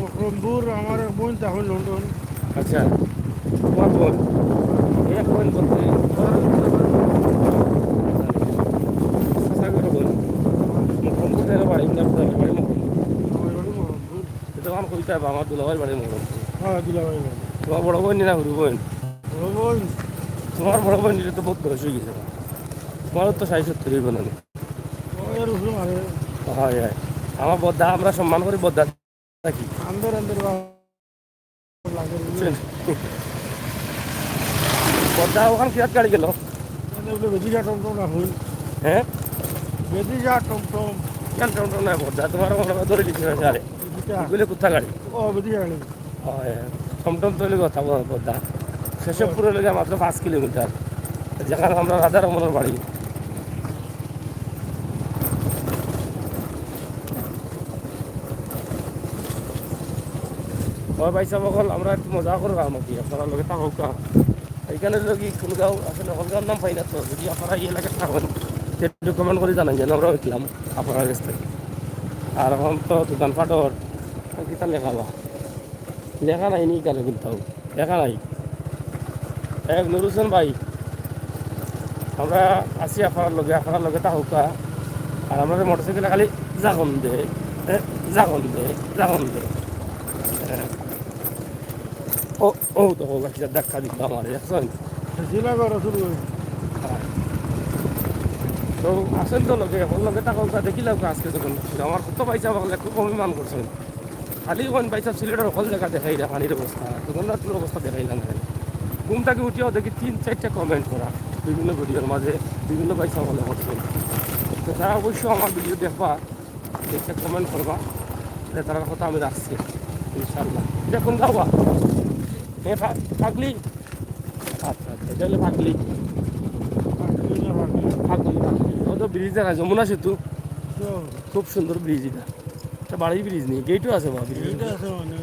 মখরমপুর আমার এক বোন, তখন লন্ডন। আচ্ছা, তোমার বোন? এক বোন বলতে চাচা করে বোন। মখরমপুর থেকে বাড়ি, না, কোথায় বাড়ি মখরমপুর? আমার বাড়ি মখরমপুর। এটা তখন কইতে হবে, আমার দুলাভাইর বাড়ি মখরমপুর। হ্যাঁ, দুলাভাই বাড়ি। তোমার বড় বোন না হুরু বোন? বড় বোন। তোমার বড় বোন, এটা তো বহুত বয়স হয়ে গেছে। তোমারও তো ষাট সত্তর হইব না? ওই আর উঠলো মারে। হয়, হয়। আমার বদ্দা, আমরা সম্মান করি বদ্দা থাকি। আন্দর আন্দর বা-, লাগে রে। বুঝছেন? বদ্দা ওখান কিরাত গাড়ি গেল? মানে ওগুলো বেশি যা টমটম না হই। হ্যাঁ? বেশি যা টমটম। কেন টমটম না বদ্দা? তোমার মনে হয় ধরে দিচ্ছে না সারে। বেশি যা। এগুলো কোথা গাড়ি? ও, বেশি যা গাড়ি। হয়, টমটম তো হইলে কথা বলা কথা। শেষে পুরো লেগে মাত্র পাঁচ কিলোমিটার, যেখানে আমরা রাধা রমনের বাড়ি। ওই ভাই সাহেব, অকল আমরা একটু মজা করবো আমাকে, আপনারা লগে থাকুক্কা। এখানে যদি কোনো গাঁও আসলে হলগাঁওর নাম পাই না, তো যদি আপনারা এই এলাকায় থাকেন, একটু কমেন্ট করে জানান, যেন আমরা উঠলাম আপনার কাছ থেকে। আর এখন তো দোকানপাট ওর কিতা লেখা বা? লেখা নাই নি কেন কিন্তু? লেখা নাই। এক নুর হোসেন ভাই, আমরা আছি আপনার লগে, আপনার লগে থাকুক্কা। আর আমরা মোটরসাইকেলে খালি জাগন দে, এ, জাগন দে, জাগন দে। এ, ও, ও তো হোক, একটা ধাক্কা দিল আমারে, দেখছেন? জিলা করো শুরু হইছে। হ্যাঁ। তো আসেন তো লগে, এখন লগে থাকুক্কা, দেখি লাগবে আজকে যখন। আমার কত পয়সা পাকলে খুব অভিমান করছেন। খালি কোন ভাই সাহেব সিলেটের হকল জায়গা দেখাইরা, পানির অবস্থা, জগন্নাথপুর অবস্থা দেখাইলা না। ঘুম থাকি উঠিয়াও দেখি তিন চারটা কমেন্ট করা বিভিন্ন ভিডিওর মাঝে, বিভিন্ন ভাই সাহেব হলে করছেন। তো তারা অবশ্য আমার ভিডিও দেখবা, একটা কমেন্ট করবা, যে তারার কথা আমি রাখছি, ইনশাআল্লাহ। এটা কোন গাওয়া? এ ফা-, ফাগলি? আচ্ছা, আচ্ছা, এটা হলো ফাগলি। ফাগলি, ফাগলি। ও তো ব্রিজ দেখা, যমুনা সেতু। তো। খুব সুন্দর ব্রিজ এটা। এটা বাড়ি ব্রিজ নেই, গেটও আছে বা ব্রিজ। গেট আছে মানে।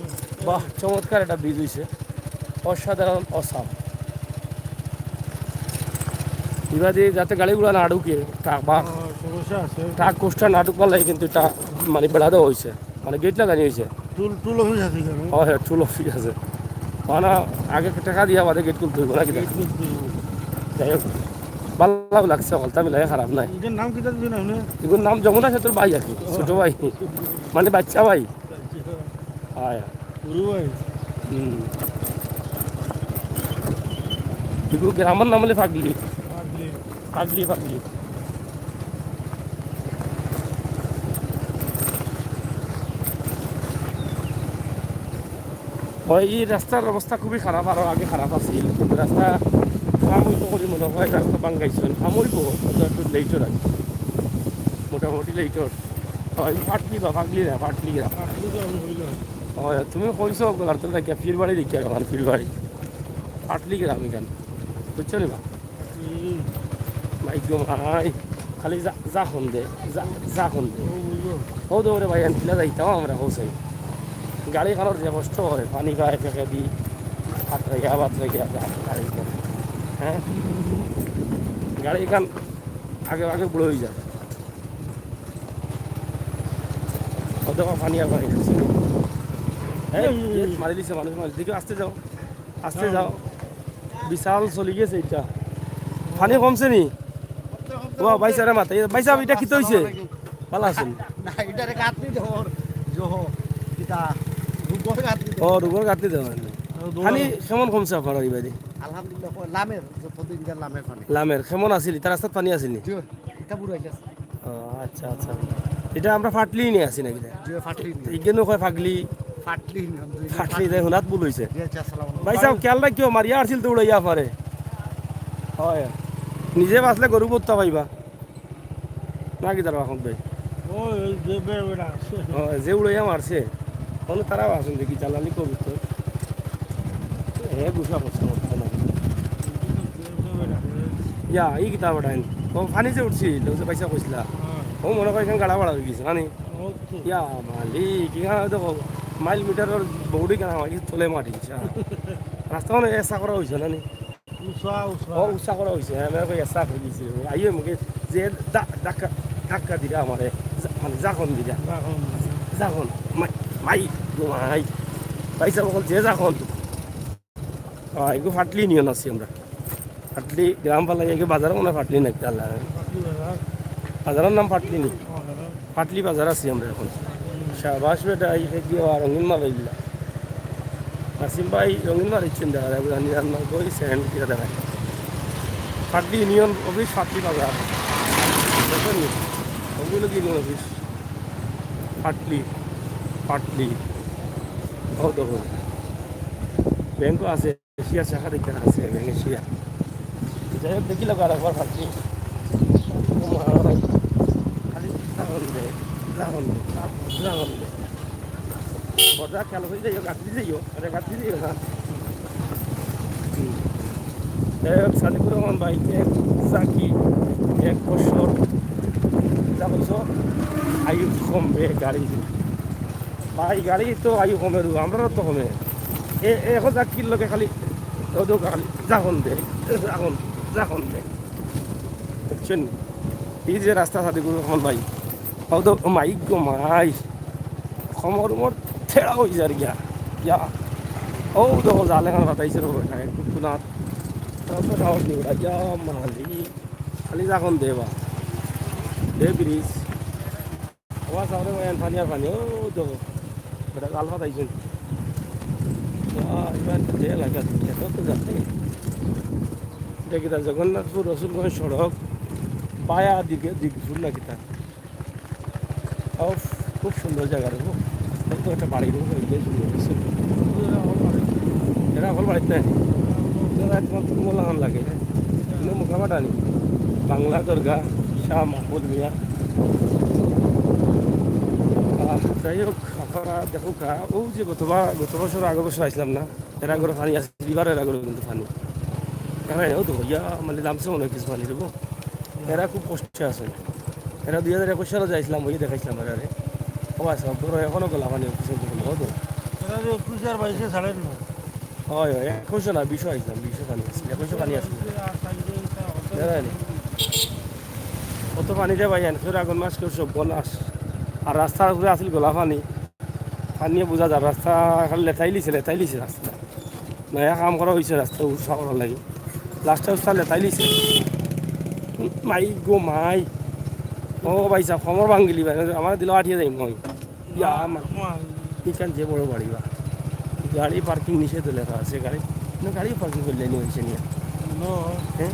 বাহ, চমৎকার একটা ব্রিজ হইছে, অসাধারণ, অসাম। এবার দিয়ে যাতে গাড়ি ঘোড়া না ঢুকে, ট্রাক বা ও, সমস্যা আছে। ট্রাক কোস্টার না ঢুকবার লাগে কিন্তু এটা মানে বেড়া দেওয়া হইছে, মানে গেট লাগানি হইছে। টুল, টুল অফিস আছে কেন? ও হ্যাঁ, টুল অফিস আছে। মানে আগে টাকা দিয়া বাদে গেট খুলতে হইব নাকি? গেট খুলতে হইব। যাই হোক, ভালো লাগছে, হকলতা মিলাই খারাপ নাই। এটার নাম কিতা দিবেন আপনি? এগুলোর নাম যমুনা সেতুর ভাই আর কি, ও। ছোট ভাই, মানে বাচ্চা ভাই। আচ্ছা। আয়। গুরু ভাই। হুম। এগুলো গ্রামের নাম হলে ফাগলি। ফাগলি। ফাগলি, ফাগলি। হয়, এই রাস্তার অবস্থা খুবই খারাপ, আরো আগে খারাপ আছিল। কিন্তু রাস্তা কাম হইতো করি মনে হয়, রাস্তা বাঙ্গাইছেন। কাম হইব, হয়তো একটু লেটর আর কি। মোটামুটি লেটর। হয়, ফাটলি বা ফাগলি না, ফাটলি গ্রাম। ফাগলি তো আমি হইলাম। হয়, তুমি কইছো, গলার তো দেখিয়া, ফির বাড়ি দেখিয়া, আমার ফির বাড়ি। ফাটলি গ্রাম এখান। বুঝছো নি বা? হুম। মাই গো মাই, খালি যা, যা হন দে, যা, যা হন দে। ও, বুঝলো। ও দৌড়ে ভাই, আনছিলা যাইতাম আমরা, হোসেন। গাড়ি খানোর যে কষ্ট হয়, পানি পায়, ফেঁকে দি, হাত রেখে, আবার রেখে, আবার গাড়ি করে। হ্যাঁ? গাড়ি খান আগে আগে বুড়ো হয়ে যায়। কত পানি আর পানি খাচ্ছে। এই, এই, এই, এই। মারি দিছে মানুষ, মারি দিকে আস্তে যাও। আস্তে যাও। বিশাল চলি গেছে এটা। পানি কমছে নি? ও, ভাই সাহেব, মাথা, ভাই সাহেব, এটা কিতা হইছে? ভালো আছেন? না, এটারে গাঁথনি দেওয়ার, জো, কিতা, রুগর গাঁথনি দেওয়ার। ও, রুগর গাঁথনি দেওয়ার। ও, দোয়া। পানি কেমন কমছে আপনার এই বাড়ি? আলহামদুলিল্লাহ, লামের, যতদিন যা লামের পানি। লামের, কেমন আছিল? ইটা রাস্তাত পানি আছিল নি? জি, এটা পুরো এটা। ও, আচ্ছা, আচ্ছা। এটা আমরা ফাটলি নিয়ে আসি নাকি? জি, ফাটলি নিয়ে। ইগেনও কয় ফাগলি। ফাটলি নিয়ে, আমরা ফাটলি, তাই হুনাত ভুল হইছে। জি, আচ্ছা, আসসালামু আলাইকুম। ভাই সাহেব, খেয়াল রাখিও, মারিয়া আসছিল তো উড়াইয়া পারে। হয়। নিজে বাঁচলে গরু বত্তা পাইবা। না কি দাঁড়াও এখন ভাই? ও, এই যে বেড়া বেড়া আছে। ও, যে উড়াইয়া মারছে। অনো তারাও আছইন দেখি, জালালি কবির তো। হে গুসা করছে, করছে না। ইয়া, ই কিতা বেটা আইন। ও, পানি যে উঠছিল, ও যে পয়সা কইছিলা। হ্যাঁ। ও মনে কয় এখান গাড়া বাড়া অই গেছে, না নি? ও তো। ইয়া মালিক, এখান দেখো, মাইল মিটারর বৌডি কেন আমার কিছু তলে মাটি, ইয়া। রাস্তা মানে এসা করা অইছে, না নি? উষা, উষা। ও, উষা করা অইছে, হ্যাঁ, আমি কই এসা করি দিছি। আইও মুখে যে ধা-, ধাক্কা, ধাক্কা দিরা আমারে, যা-, মানে, জাখন দিরা। জাখন। জাখন। মাই, মাই, গো মাই। ভাই সাহেব, অকল যে জাখন। আহ, এগু ফাটলি ইউনিয়ন আছি আমরা। ফাটলি গ্রাম পালা, এগু বাজারও মনে হয় ফাটলি নাকি, আল্লাহ। ফাটলি বাজার। বাজারর নাম ফাটলি নি? হ্যাঁ, হ্যাঁ। ফাটলি বাজার আছি আমরা এখন। শাবাশ বেটা, এই ফেক দিয়ে আবার রঙিন মাল অইলা। নাসিম ভাই রঙিন মাল ইচ্ছেন দেখা যায়, বুঝানি রান্না করি সেকেন্ড কিরা দেখা যায়। ফাটলি ইউনিয়ন অফিস, ফাটলি বাজার। দেখেন নি? ওগুলো কি ইউনিয়ন অফিস? ফাটলি, ফাটলি। ও দেখো। ব্যাংকও আছে। এশিয়া শাখা দেখতে আছে, ব্যাংক এশিয়া। যাই হোক, দেখি লাগো আর একবার ভাবছি। ও মা, খালি লাগান দে, লাগান দে, লাগান দে। বদা খেয়াল হয়ে যাইও, গাঁথি যাইও, আরে গাঁথি যাইও না। হুম। যাই হোক, সাদিকুর রহমান ভাই, এক চাকি, এক বছর, যা বলছো, আয়ু কমবে গাড়ি। ভাই, গাড়ি তো আয়ু কমে রু, আমরারও তো কমে। এ, এ, এখন চাকির লগে খালি, ও তো খালি, জাখন দে, জাখন, জাখন দে। বুঝছেন? এই যে রাস্তা সাদিকুর রহমান ভাই, ও তো মাই গো মাই, কমর উমর ঠেড়া অই যার গিয়া। ইয়া, ও তো জাল এখন বাতাইছে রো, একটু কুনাত। তারপর সাহস নেই, ইয়া মালি, খালি জাখন দে বা। দে ব্রিজ। আবার সামনে ভাই পানি আর পানি, ও দেখো, এটা আলফা তাইছেন। আহ, এবার যে এলাকা, এত তো যাচ্ছে। দেখি তার জগন্নাথপুর রসুলগঞ্জ সড়ক, বায়া দিকে দিকপুর নাকি তার। ও, খুব সুন্দর জায়গা রে, খুব। কত একটা বাড়ি, খুব সুন্দর হয়েছে। এরা হল বাড়িতে নাই। এরা একমাত্র মোলাহান লাগে। কিন্তু মোকামাটা নেই। বাংলা দরগা, শাহ মাহমুদ মিয়া। আহ, যাই হোক, আপনারা দেখো কা, ও যে গতবার, গত বছর, আগের বছর আইছিলাম না, এরা করে পানি আছে, এবার এরা করে কিন্তু পানি। এরা এরাও তো ইয়া, মানে, লামছে মনে হয় কিছু পানি দেবো। এরা খুব কষ্টে আছে। এরা দুই হাজার একুশ সালে যাইছিলাম, ওই দেখাইছিলাম এরা রে। ও আচ্ছা, ধরো এখনো গলা পানি কিছু হতো। এরা যে একুশ আর বাইশে ছাড়েন না। হয়, হয়, একুশো না, বিশো আইছিলাম, বিশো পানি আছে, একুশো পানি আছে। আর পানি তো এটা হবে। জানেন? কত পানি রে ভাই, এনফের আগুন মাস কেউ সব বনাস। আর রাস্তার উপরে আছিল গোলা পানি। পানিয়ে বোঝা যায়, রাস্তা খালি লেতাইলিছে, লেতাইলিছে রাস্তা। নয়া কাম করা হয়েছে রাস্তা উৎসাহ করার লাগে। লাস্টে উৎসাহ লেতাইলিছে। মাই গো মাই। ও ভাই সাহেব, কমর ভাঙ্গিলি ভাই, আমার দিল আটিয়ে যাই মই। ইয়া, আমার। ইখান যে বড় বাড়ি বা। গাড়ি পার্কিং নিষেধ লেখা আছে, গাড়ি, না, গাড়ি পার্কিং করলে নি হয়েছে নি। নো। হ্যাঁ?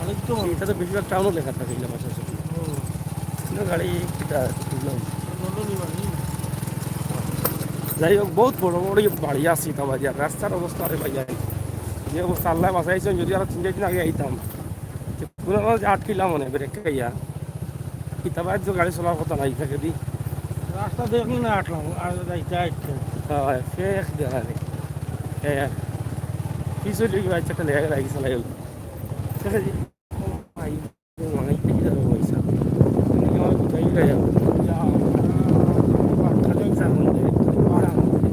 অনেক তো এটা তো বেশিরভাগ টাউনও লেখা থাকে, এগুলো পাশাপাশি। হুম। না, গাড়ি এটা তুললাম। নো, নো, নি বাড়ি। যাই হোক, বহুত বড় বড় বাড়ি আছে, এটা বাজার। রাস্তার অবস্থা আরে ভাই, যে অবস্থা আল্লাহ বাঁচাইছেন, যদি আরো তিন চার দিন আগে আইতাম, কোনো যে আটকিলাম মনে ব্রেক খাইয়া। কিতা বাদ যে গাড়ি চলার কথা নাই, থাকে দি। রাস্তা দেখলে না আটলাম, আর যাইতে আইতে। হয়, ফেক দেখা রে। হ্যাঁ, পিছু লিখে ভাই, একটা লেগে লাগি চালাই হল। ঠিক আছে? ও ভাই, ও ভাই, কি জানো পয়সা। তুমি আমার কোথায় গেলে যাবো? যা, খালি যা মন দে, যা মন দে।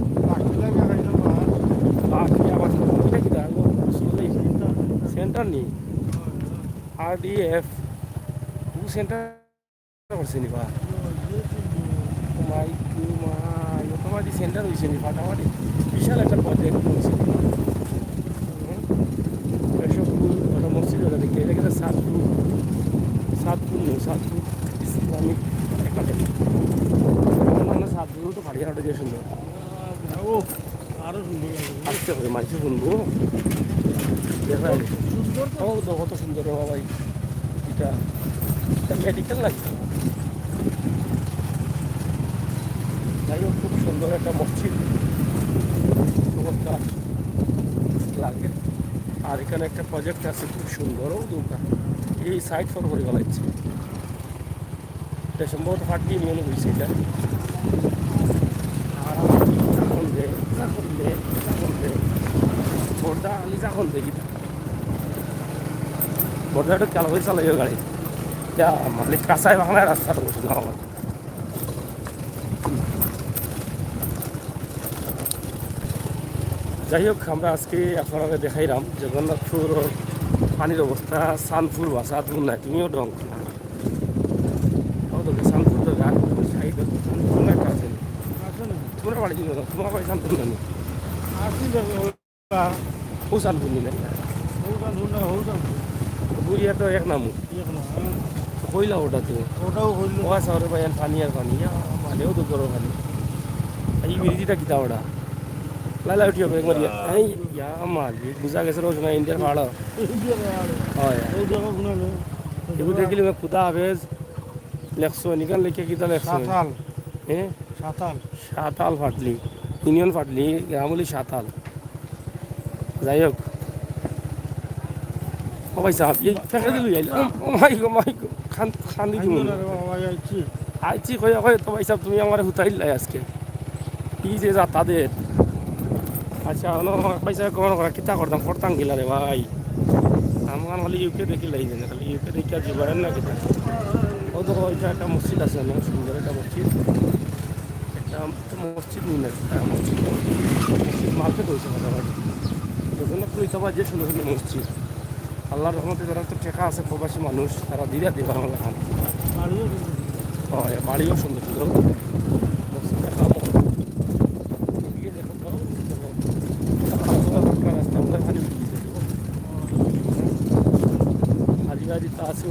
বাকি আবার তো এটা কি দাঁড়াবো? সেন্টার নেই। আরডিএফ, ও সেন্টার করছে নি বা? ও মাই, ও মাই, ও তো মাঝে সেন্টার হইছে নি, ফাটাফাটি। বিশাল একটা প্রজেক্ট হইছে। হুম? এসব ফুল, ওটা মসজিদ ওটা দেখে, এটা কিন্তু সাতপুর, সাতপুর নয়, সাতপুর ইসলামিক একাডেমি। আমরা সাতপুরও তো পারি, আরো যে সুন্দর। ও, আরো সুন্দর লাগে। আস্তে করে মাঝে শুনবো। দেখা যায়। সুন্দর তো। ও, তো কত সুন্দর রে বাবা, এটা, এটা মেডিকেল লাগছে। যাই হোক, খুব সুন্দর একটা মসজিদ অবস্থা লাগে। আর এখানে একটা প্রজেক্ট আছে, খুব সুন্দর, ও দোকান, এই সাইড ফর করে বেলাচ্ছে। সম্ভবত ফাটলি ইউনিয়নে হইছে এটা। আর যখন দে, যখন দে, যখন দে। বর্দা খালি যখন দে কিতা। বর্দা একটু খেয়াল করে চালাইও গাড়ি। ইয়া, মানে কাঁচায় বাংলায় রাস্তা তো বসে না আমার। যাই হোক, আমরা আজকে আপনারারে দেখাইলাম জগন্নাথপুর পানির অবস্থা, সানপুর ভাষা, তুমরা নাই, তুমিও ডং। ও তো সানপুর তো ঘাট, সাইড তো সানপুর না একটা আছে। আছে না? তোমরা বাড়ি দিল, তোমার বাড়ি সানপুর না? আসি যাবে, ওটা। ও সানপুর নি না? ওটা ধুন না, ওটা। বুড়িয়া তো এক নাম। এক নাম, হ্যাঁ। তো কইলা ওটা তো। ওটাও কইলো। ও আছে, ওরে ভাই, আর পানি আর পানি। ইয়া, মালেও তো করো পানি। এই বিরিতিটা কিতা ওটা? লাইলা উঠিও, একবার ইয়া। এই, ইয়া, মালিক, বুঝা গেছে রোজ না ইন্ডিয়ার পাহাড়। ইন্ডিয়ার পাহাড়। হয়। ওই জায়গা গুলো নেই। এগুলো দেখিলে খুদা হাফেজ। লেখছো, নিকান লেখে কিতা লেখছো? সাতাল। হ্যাঁ? সাতাল। সাতাল ফাটলি, ইউনিয়ন ফাটলি, গ্রাম হলি সাতাল। যাই হোক, ও ভাই সাহেব, এই ফেঁকে দিল, এই, ও, ও মাই গো, মাই গো, খান, খান দি আইও দিবো। না রে বাবা, ভাই, আইছি। আইছি, কই, কই, তো ভাই সাহেব, তুমি আমারে হুতাইলাই আজকে। কি যে যাতায়াত। আচ্ছা, অনো ভাই সাহেব, কখন করা, কিতা করতাম, করতাম গিলা রে ভাই। আমার খালি ইউকে দেখি লাই দেন, খালি ইউকে দেখি আর জীবন না কিতা। ও তো, ওইটা একটা মসজিদ আছে, অনেক সুন্দর একটা মসজিদ। একটা তো মসজিদ নিয়ে একটা মসজিদ, মসজিদ মার্কেট হয়েছে মোটামুটি। জগন্নাথপুর ইতাবাদ যে সুন্দর সুন্দর মসজিদ। আল্লাহর রহমতে যারা তো টেকা আছে, প্রবাসী মানুষ, তারা দিরা দিবা আমার খান। বাড়িও সুন্দর। হয়, বাড়িও সুন্দর সুন্দর। মসজিদটা কামো। এদিকে দেখো তো, রাস্তা আমরা খালি উঠে দিতে। খালি বাড়ি তো আছে।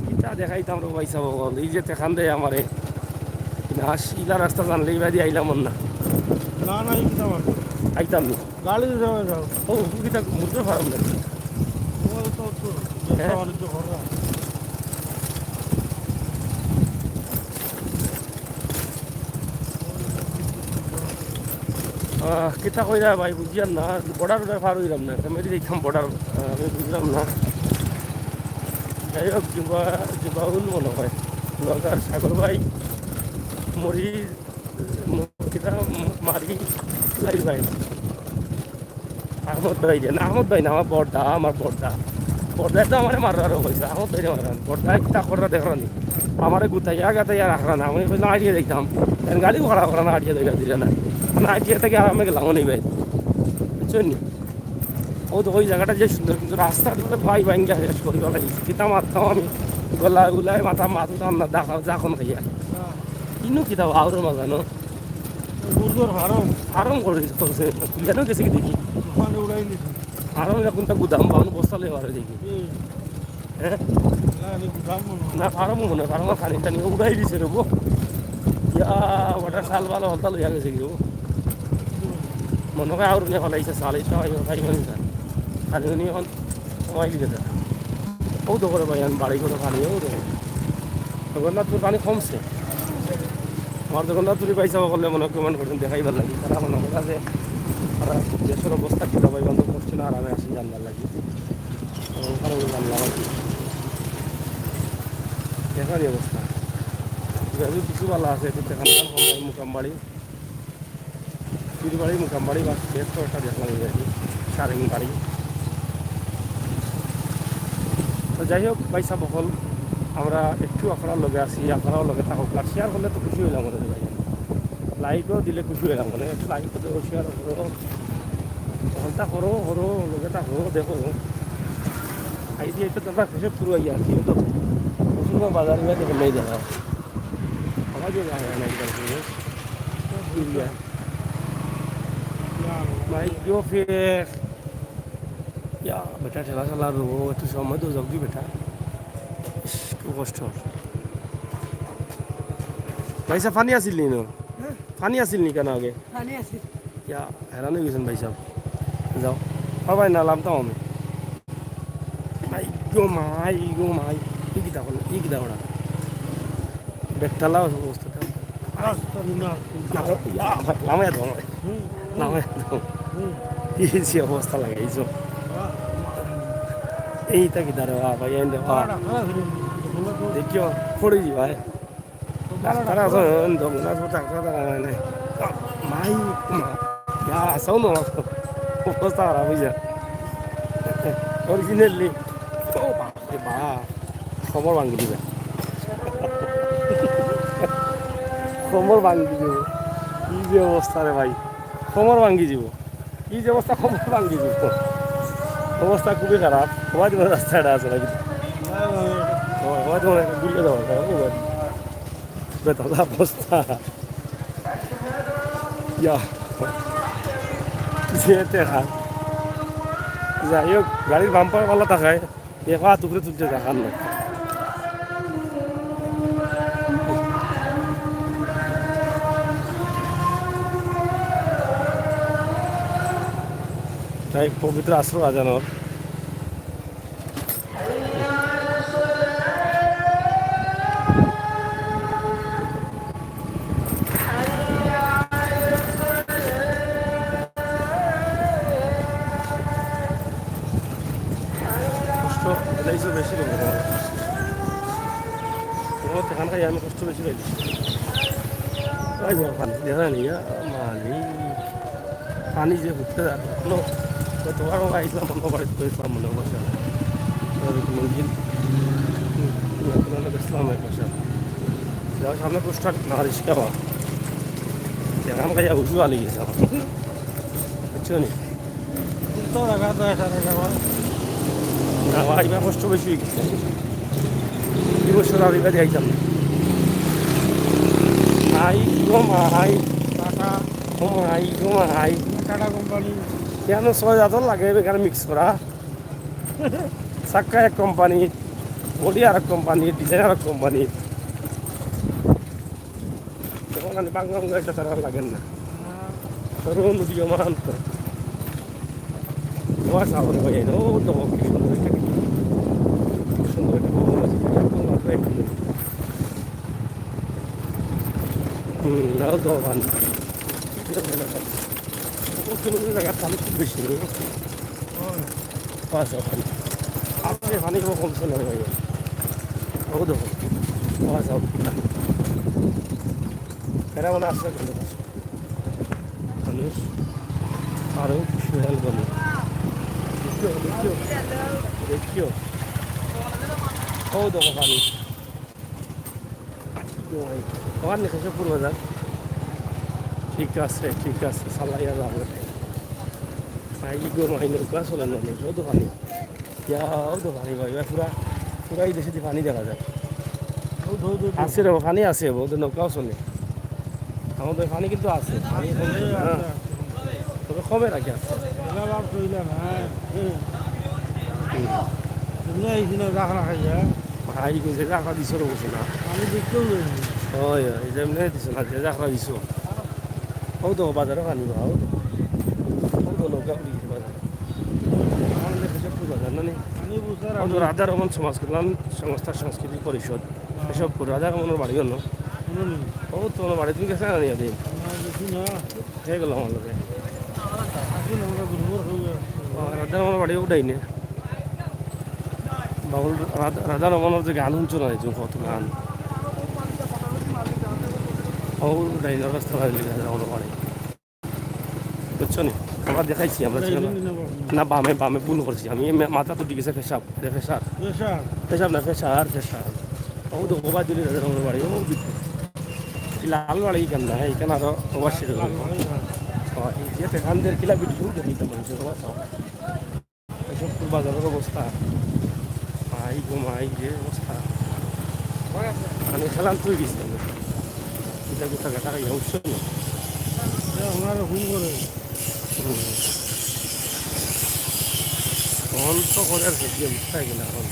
কিতা দেখাইতাম রে ভাই সাহেব, এই যে টেকান দেয় আমারে। না, ইলা রাস্তা জানলে এই বাড়ি আইলাম না। না, না, এই কিতা মারবো? আইতাম না। গাড়ি যাওয়া যাও। ও, কিতা মুদ্রা ফার্ম না? ও তো, তো, হ্যাঁ? ব্যবসা বাণিজ্য করা। আহ, কিতা কইরা ভাই, বুঝিয়ার না, বর্ডার উডার পার হইলাম না, আমি দেখতাম বর্ডার, আহ, আমি বুঝলাম না। যাই হোক, জুবা, জুবাউল মনে হয়, নওগাঁর সাগর ভাই, মরি, ম-, কিতা, ম-, মারি, লাই ভাই। আহমদ ভাই যে, না, আহমদ ভাই না, আমার বড়দা, আমার বড়দা। বড়দা তো আমারে মারার কইছে, আহমদ ভাই মারার। বড়দা কিতা কররা দেখরা নি। আমারে গুতাইয়া গাতাইয়া রাখরা না, আমি কইলাম আড়িয়ে দেখতাম। এখন গাড়ি ভাড়া করা না, আড়িয়ে দেখা দিলে না। না, আড়িয়ে থেকে আরামে গেলাম, ও নেই ভাই। বুঝছেন নি? ও তো ওই জায়গাটা যে সুন্দর, কিন্তু রাস্তা তো ভাই ভাঙ্গা শেষ করি ফেলাই। কিতা মারতাম আমি, গলা উলাই মাথা মারতাম না, দেখা যখন খাইয়া। ইনু কিতা ভাওর মাঝানো। মুরগর ফার্ম। ফার্ম করে দিছে, করছে। তুলিয়ানো গেছে কি দেখি? ওখানে উড়াই নিছে। ফার্ম এরকম তা গুদাম, বাউন বস্তা লই বার দেখি। হুম। হ্যাঁ? না, আমি গুদাম মনে হয়। না, ফার্ম মনে হয়, ফার্ম খানি টানি উড়াই দিছে রে গো। ইয়া, ওটা শাল ভালো হলতা লইয়া গেছে কি রে গো? মনে হয় আউর নিয়ে ফেলাইছে শাল, এটা হয়, ওটাই মানে শাল। খালি উনি এখন কমাই দিছে। ও তো করে ভাই, আমি বাড়ি করে পানি, ও তো। জগন্নাথপুর পানি কমছে। আমার জগন্নাথপুরি ভাই সাহেব করলে মনে হয় কমেন্ট করছেন, দেখাইবার লাগি। তারা মনে করে যে তারা দেশের অবস্থা কিতা ভাই বন্ধ করছে না, আরামে আসি জানবার লাগি। তো ওখানে আমি জানলাম আর কি। দেখারই অবস্থা। যেহেতু কিছু ভালো আছে, একটু দেখান, মোকামবাড়ি। পীরবাড়ি, মোকামবাড়ি বা বেশ কয়েকটা দেখলাম এই আর কি, সারেং বাড়ি। তো যাই হোক, ভাই সাহেব, অকল আমরা একটু আপনার লগে আছি, আপনারাও লগে থাকুক, আর শেয়ার করলে তো খুশি হইলাম মনে হয় ভাই, লাইকও দিলে খুশি হইলাম মনে হয়, একটু লাইক করো, শেয়ার করো, কমেন্টটা করো, করো, লগে থাকো, দেখো। আইডিয়া তো তোমরা কিসব শুরু হয়ে যাচ্ছে, তো প্রচুর বাজার নিয়ে দেখে নেই দেখা। আওয়াজও যায় না একদম। ভাই, কিও ফের? ইয়া, বেটা, ঠেলা চালা রো, একটু সময় তো যাবি, বেটা। ইস, খুব কষ্ট। ভাই সাহেব, পানি আছিল নি নো? হ্যাঁ? পানি আছিল নি কেন আগে? পানি আছিল। ইয়া, হয়রান হয়ে গেছেন ভাই সাহেব। যাও। ও ভাই, না, লামতাম আমি। মাই গো মাই, গো মাই। ই কিতা করলো? ই কিতা করা? বেটালা অবস্থাটা। রাস্তা না। না, ইয়া, লামাই দাও। হুম। লামাই দাও। হুম। এই যে অবস্থা লাগাইছো। বাহ। এইটা কিতা রে বাবা, এই দে বাবা। বাবা, বাবা, বাবা। দেখিও, পড়ে যাবে। ডাক্তার আছইন, দমনাথ ডাক্তার তারা নাই। মাই, মা, ইয়া, আসাও না, অবস্থা খারাপ অইছে। Originally, ও বাপ রে বাপ, কোমর ভাঙ্গি দিবা। কোমর ভাঙ্গি দিবা। কি যে অবস্থা রে ভাই, কোমর ভাঙ্গি দিবা। কি যে অবস্থা, কোমর ভাঙ্গি দিবা। অবস্থা খুবই খারাপ। সবাই তোমার রাস্তাটা আছে নাকি? ও, সবাই তোমার একটু ঘুরিয়ে দাও, হ্যাঁ, ও ভাই। বেতালা অবস্থা। ইয়া। যে দেখা। যাই হোক, গাড়ির বাম্পার বালা থাকায়, এ পা টুকরে তুলতে দেখার না। তাই পবিত্র আশ্রয় আজানোর। কষ্ট দিলাইছো বেশি রে বাবা। তোমার তো এখানকার আমি কষ্ট বেশি পাইছি। ওই যে ওখানে দেখা নেই, ইয়া মালি। পানি যে ঘুরতে যাবে, কোনো গতবার আমরা আইসলাম, আমরা বাড়িতে তো ইসলাম মনে হয়, বসে। তবে কোনো দিন, হুম, কোনো দিন দেখলাম এক বছর। যাও সামনে পোস্টার না রিক্সা বা। এখান থেকে উজু আলি গেছে আমার। বুঝছো নি? তো দেখা যায়, এটা দেখা যায়। না, ভাই, এবার কষ্ট বেশি হয়ে গেছে। এই বছর আর এবার যাইতাম না। হাই গো মা, হাই। টাটা। ও মা, হাই গো মা, হাই। Tata company. কেন ছয় হাজার লাগে বেকার মিক্স করা? চাক্কা এক কোম্পানি, বডি আর এক কোম্পানি, ডিজাইন আর এক কোম্পানি। তখন আমি বাংলা বাংলা একটা তারা লাগেন না। তরুণ উদীয়মান তো। তোমার সামনে হয়ে এলো, ও তো কি সুন্দর একটা কি সুন্দর একটা ভবন আছে। হুম, নাও তো ওখানে। ও কিন্তু জায়গা পানি খুব বেশি নেই। পাঁচ হাজার পানি। আপনি পানি কোনো কমছে না ভাই। ও দেখো, পাঁচ হাজার। এরা মানে আসলে কিন্তু মানুষ আরো সুহেল বলে। দেখিও, দেখিও, দেখিও। ও দেখো পানি। ওখানে কেশবপুর বাজার। ঠিক আছে, ঠিক আছে, চালাইয়া যাবো। ভাই গো, ভাই নৌকা চলে না, ও তো পানি। ইয়া, ও তো পানি ভাই, ভাই, পুরা, পুরা এই দেশে পানি দেখা যায়। ও ধৌ, ধৌ, ধৌ। আছে রে, পানি আছে, ও তো নৌকাও চলে। আমাদের পানি কিন্তু আছে, পানি কমছে না। তবে কমে রাখে আছে। এলা লাভ কইলা না, হ্যাঁ। হুম। তুমি এই দিনে রাখা খাইয়া। ভাই, কইছে, রাখা দিছো রে, বসে না। আমি দেখতেও যাইনি। ওই, ওই, এই যে এমনি দিছো না, যে রাখা দিছো। ও তো বাজারে পানি বা, ও তো। ও তো নৌকা উঠি গেছে বাজারে। আমাদের কেশবপুর বাজার, না নি? আমি বুঝতে ও তো পারিনি। রাধারমন সমাজ কল্যাণ সংস্থা সংস্কৃতি পরিষদ। হ্যাঁ। কেশবপুর, রাধারমনের বাড়ি অন্য। হুম। ও তো আমার বাড়ি, তুমি গেছো না নি আগে? না, দেখি না। হে গেল আমার লগে। আসুন, আমরা ঘুরবো, ঘুরবো। ও, রাধারমনের বাড়ি উঠাই নে। বাউল রাধা, রাধারমনের যে গান শুনছো না, এই যে কত গান। ও, উঠাই না, রাস্তা বাড়ি লেগে যায়, আমার বাড়ি। বুঝছো নি? আমরা দেখাইছি, আমরা ছিল না। না, বামে, বামে ভুল করছি। আমি মা-, মাথা তো ঠিক আছে, পেশাব, এটা পেশাব। পেশাব? পেশাব না, পেশাব, পেশাব। ও তো ওবা দিলে রাধারমনের বাড়ি, ও ভিতরে। এই লাল বাড়ি এখান না, এখান আরো ওবা সেটা লাল বাড়ি, হ্যাঁ। ও, এই যে এখান থেকে কিলা ভিডিও দেখি তো মানুষের ওবা সব। কেশবপুর বাজারের অবস্থা। মাই গো মাই, যে অবস্থা। মানে, খেলান তুই গেছিলাম। এটা কোথা কাটা খাইয়া উঠছে না। এ, ওনারা ফোন করে। হুম। ফোন তো করে আর কি, বুঝতে গেলে এখন।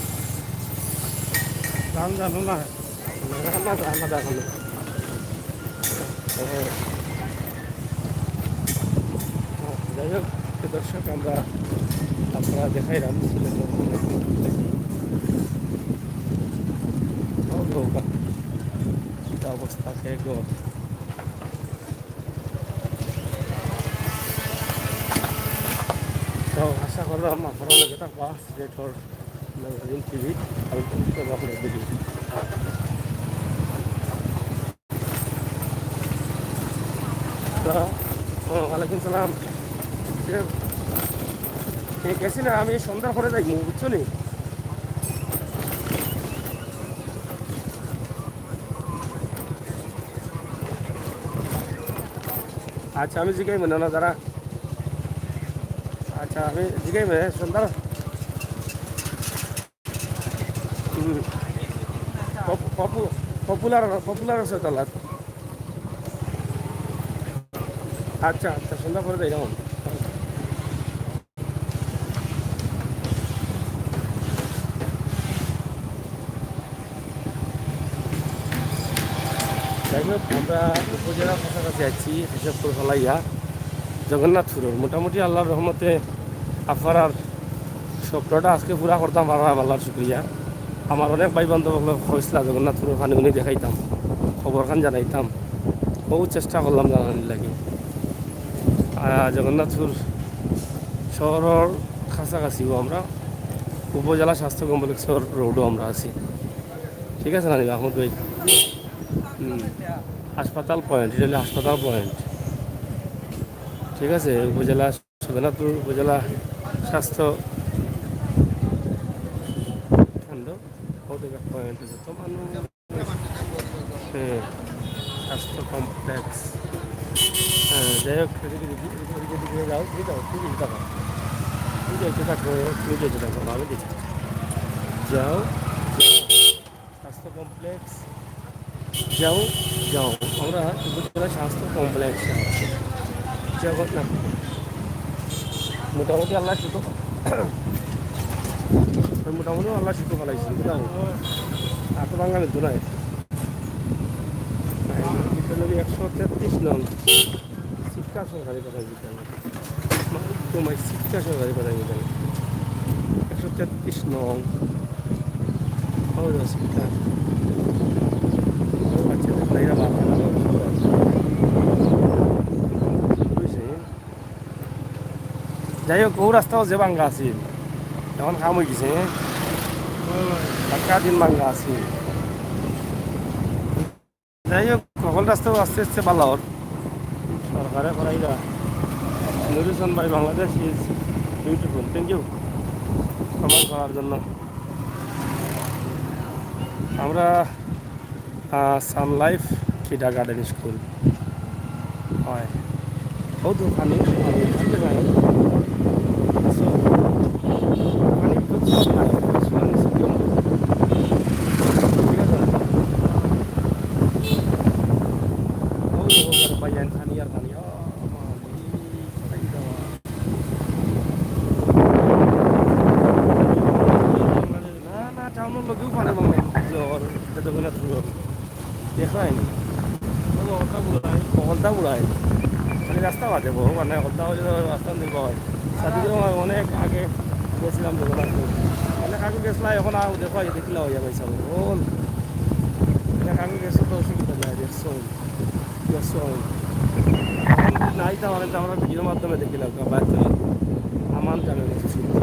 গান জানো না? না, না, না, না, না, না। হ্যাঁ। যাই হোক, দর্শক, আমরা আপনারা দেখাইলাম। কি অবস্থা, কে গো? তো আশা করলাম আপনারা যেটা পাস, যে ঠোঁট টিভি, আমি তো আপনাদের দিই। ওয়ালাইকুম সালাম। এ, এ, গেছি না, আমি সন্ধ্যার পরে যাইমু, বুঝছো নি? আচ্ছা, আমি জিগাই মানে না যারা, আচ্ছা, আমি জিগাই মানে সন্ধ্যার, হুম, পপ-, পপু-, পপুলার, পপুলার আছে তালাত। আচ্ছা, আচ্ছা, সন্ধ্যা পরে যাই তখন। যাই হোক, আমরা উপজেলার কাছাকাছি আছি, হিসাব করে ফেলাইয়া জগন্নাথপুরের। মোটামুটি আল্লাহর রহমতে আফারার স্বপ্নটা আজকে পুরা করতাম পারলাম, আল্লাহর শুক্রিয়া। আমার অনেক ভাই বান্ধব অকলে কইছলা জগন্নাথপুরের পানি উনি দেখাইতাম, খবর খান জানাইতাম, বহু চেষ্টা করলাম জানানির লাগি। আহ, জগন্নাথপুর শহরের কাছাকাছিও আমরা, উপজেলা স্বাস্থ্য কমপ্লেক্সর রোডও আমরা আছি। ঠিক আছে না, আহমদ ভাই? হুম। হাসপাতাল পয়েন্ট, এটা হলো হাসপাতাল পয়েন্ট। ঠিক আছে, উপজেলা, জগন্নাথপুর উপজেলা স্বাস্থ্য কেন্দ্র, ওদের পয়েন্ট আছে। তো মানুষ, হ্যাঁ, স্বাস্থ্য কমপ্লেক্স। হ্যাঁ, যাই হোক, এদিকে, এদিকে, এদিকে, এদিকে যাও, তুমি যাও, তুমি যেতে থাকো। তুমি যেতে থাকো, তুমি যেতে থাকো, আমি দেখি। যাও, যাও। স্বাস্থ্য কমপ্লেক্স। যাও, যাও। আমরা উপজেলা স্বাস্থ্য কমপ্লেক্স। জগন্নাথ। মোটামুটি আল্লাহ শুকর। মোটামুটি আল্লাহ শুকর ফালাইছি, বুঝলাম। আর তো বাংলা মিলতো নাই। বিদ্যালয় একশো তেত্রিশ নং। শিক্ষা সহকারী প্রধান বিদ্যালয়। তোমার শিক্ষা সহকারী প্রধান বিদ্যালয়। একশো তেত্রিশ নং। ও, যাও, শিক্ষা। ও, আচ্ছা, দেখো, এরা বাদ দিলাম। বুঝছি। যাই হোক, ও রাস্তাও যে ভাঙ্গা আছিল, এখন কাম হয়ে গেছে, হ্যাঁ? পাক্কা দিন ভাঙ্গা আছিল। যাই হোক, সকল রাস্তাও আস্তে আস্তে ভালা অর। সরকারে করাইরা। নুরুল হাসান ভাই, Bangladesh is beautiful. Thank you comment করার জন্য। আমরা, আহ, সান লাইফ কিন্ডারগার্টেন স্কুল। হয়। ও তো পানি, পানি, পানি নাই। আসো। পানি তো সব নাই। পানি শুকিয়ে মরে। ঠিক আছে? ও, ও, আর পানি, আর পানি, আর পানি। ও, পানি, পানি দেওয়া। না, না, টাউনের লোকেও পানি বাংলাদেশ। জ্বর, এটা তো না, দেখো আইনি। হকলতা বুড়াই। মানে রাস্তা বাদে বহু, মানে হকলতা হইলে তো রাস্তা নির্ভর হয়। সাদিকের অনেক আগে গেছিলাম জগন্নাথপুর। অনেক আগে গেছিলাম, এখন আর দেখো, এই দেখিলাম, হইয়া গেছে আমার। বল। অনেক আগে গেছো তো অসুবিধা নাই, দেখছো। দেখছো। নাই তো, মানে তো আমরা ভিডিওর মাধ্যমে দেখিলাম, বাইরে থেকে। আমার জানা গেছে শুধু।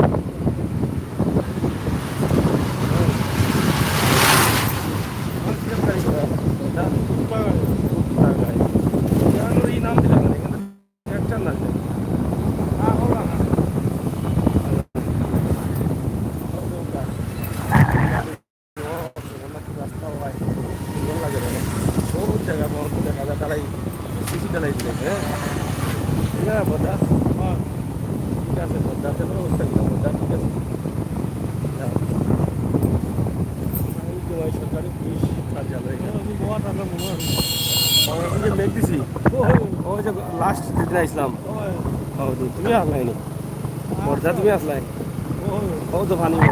রাস্তা হয়, সুন্দর লাগে রে। বহুত জায়গা বন্ধ দেখা যায়, তারাই সিসি ঢালাই দিলে, হ্যাঁ? ঠিক আছে, বদ্দা? হ্যাঁ। ঠিক আছে, বদ্দা, তো অবস্থা কিনা, বদ্দা, ঠিক আছে? হ্যাঁ। এই তো ভাই, সরকারি পুলিশ কার্যালয়। হ্যাঁ, আমি গোয়া থাকলাম মনে হয়। ওই যে মেঘ দিছি। ও, ওই যে লাস্ট যেদিন আইসলাম। ওই। ও, তুমি আসলাই নি? বর্দা, তুমি আসলাই? ও। ও তো পানি। ও,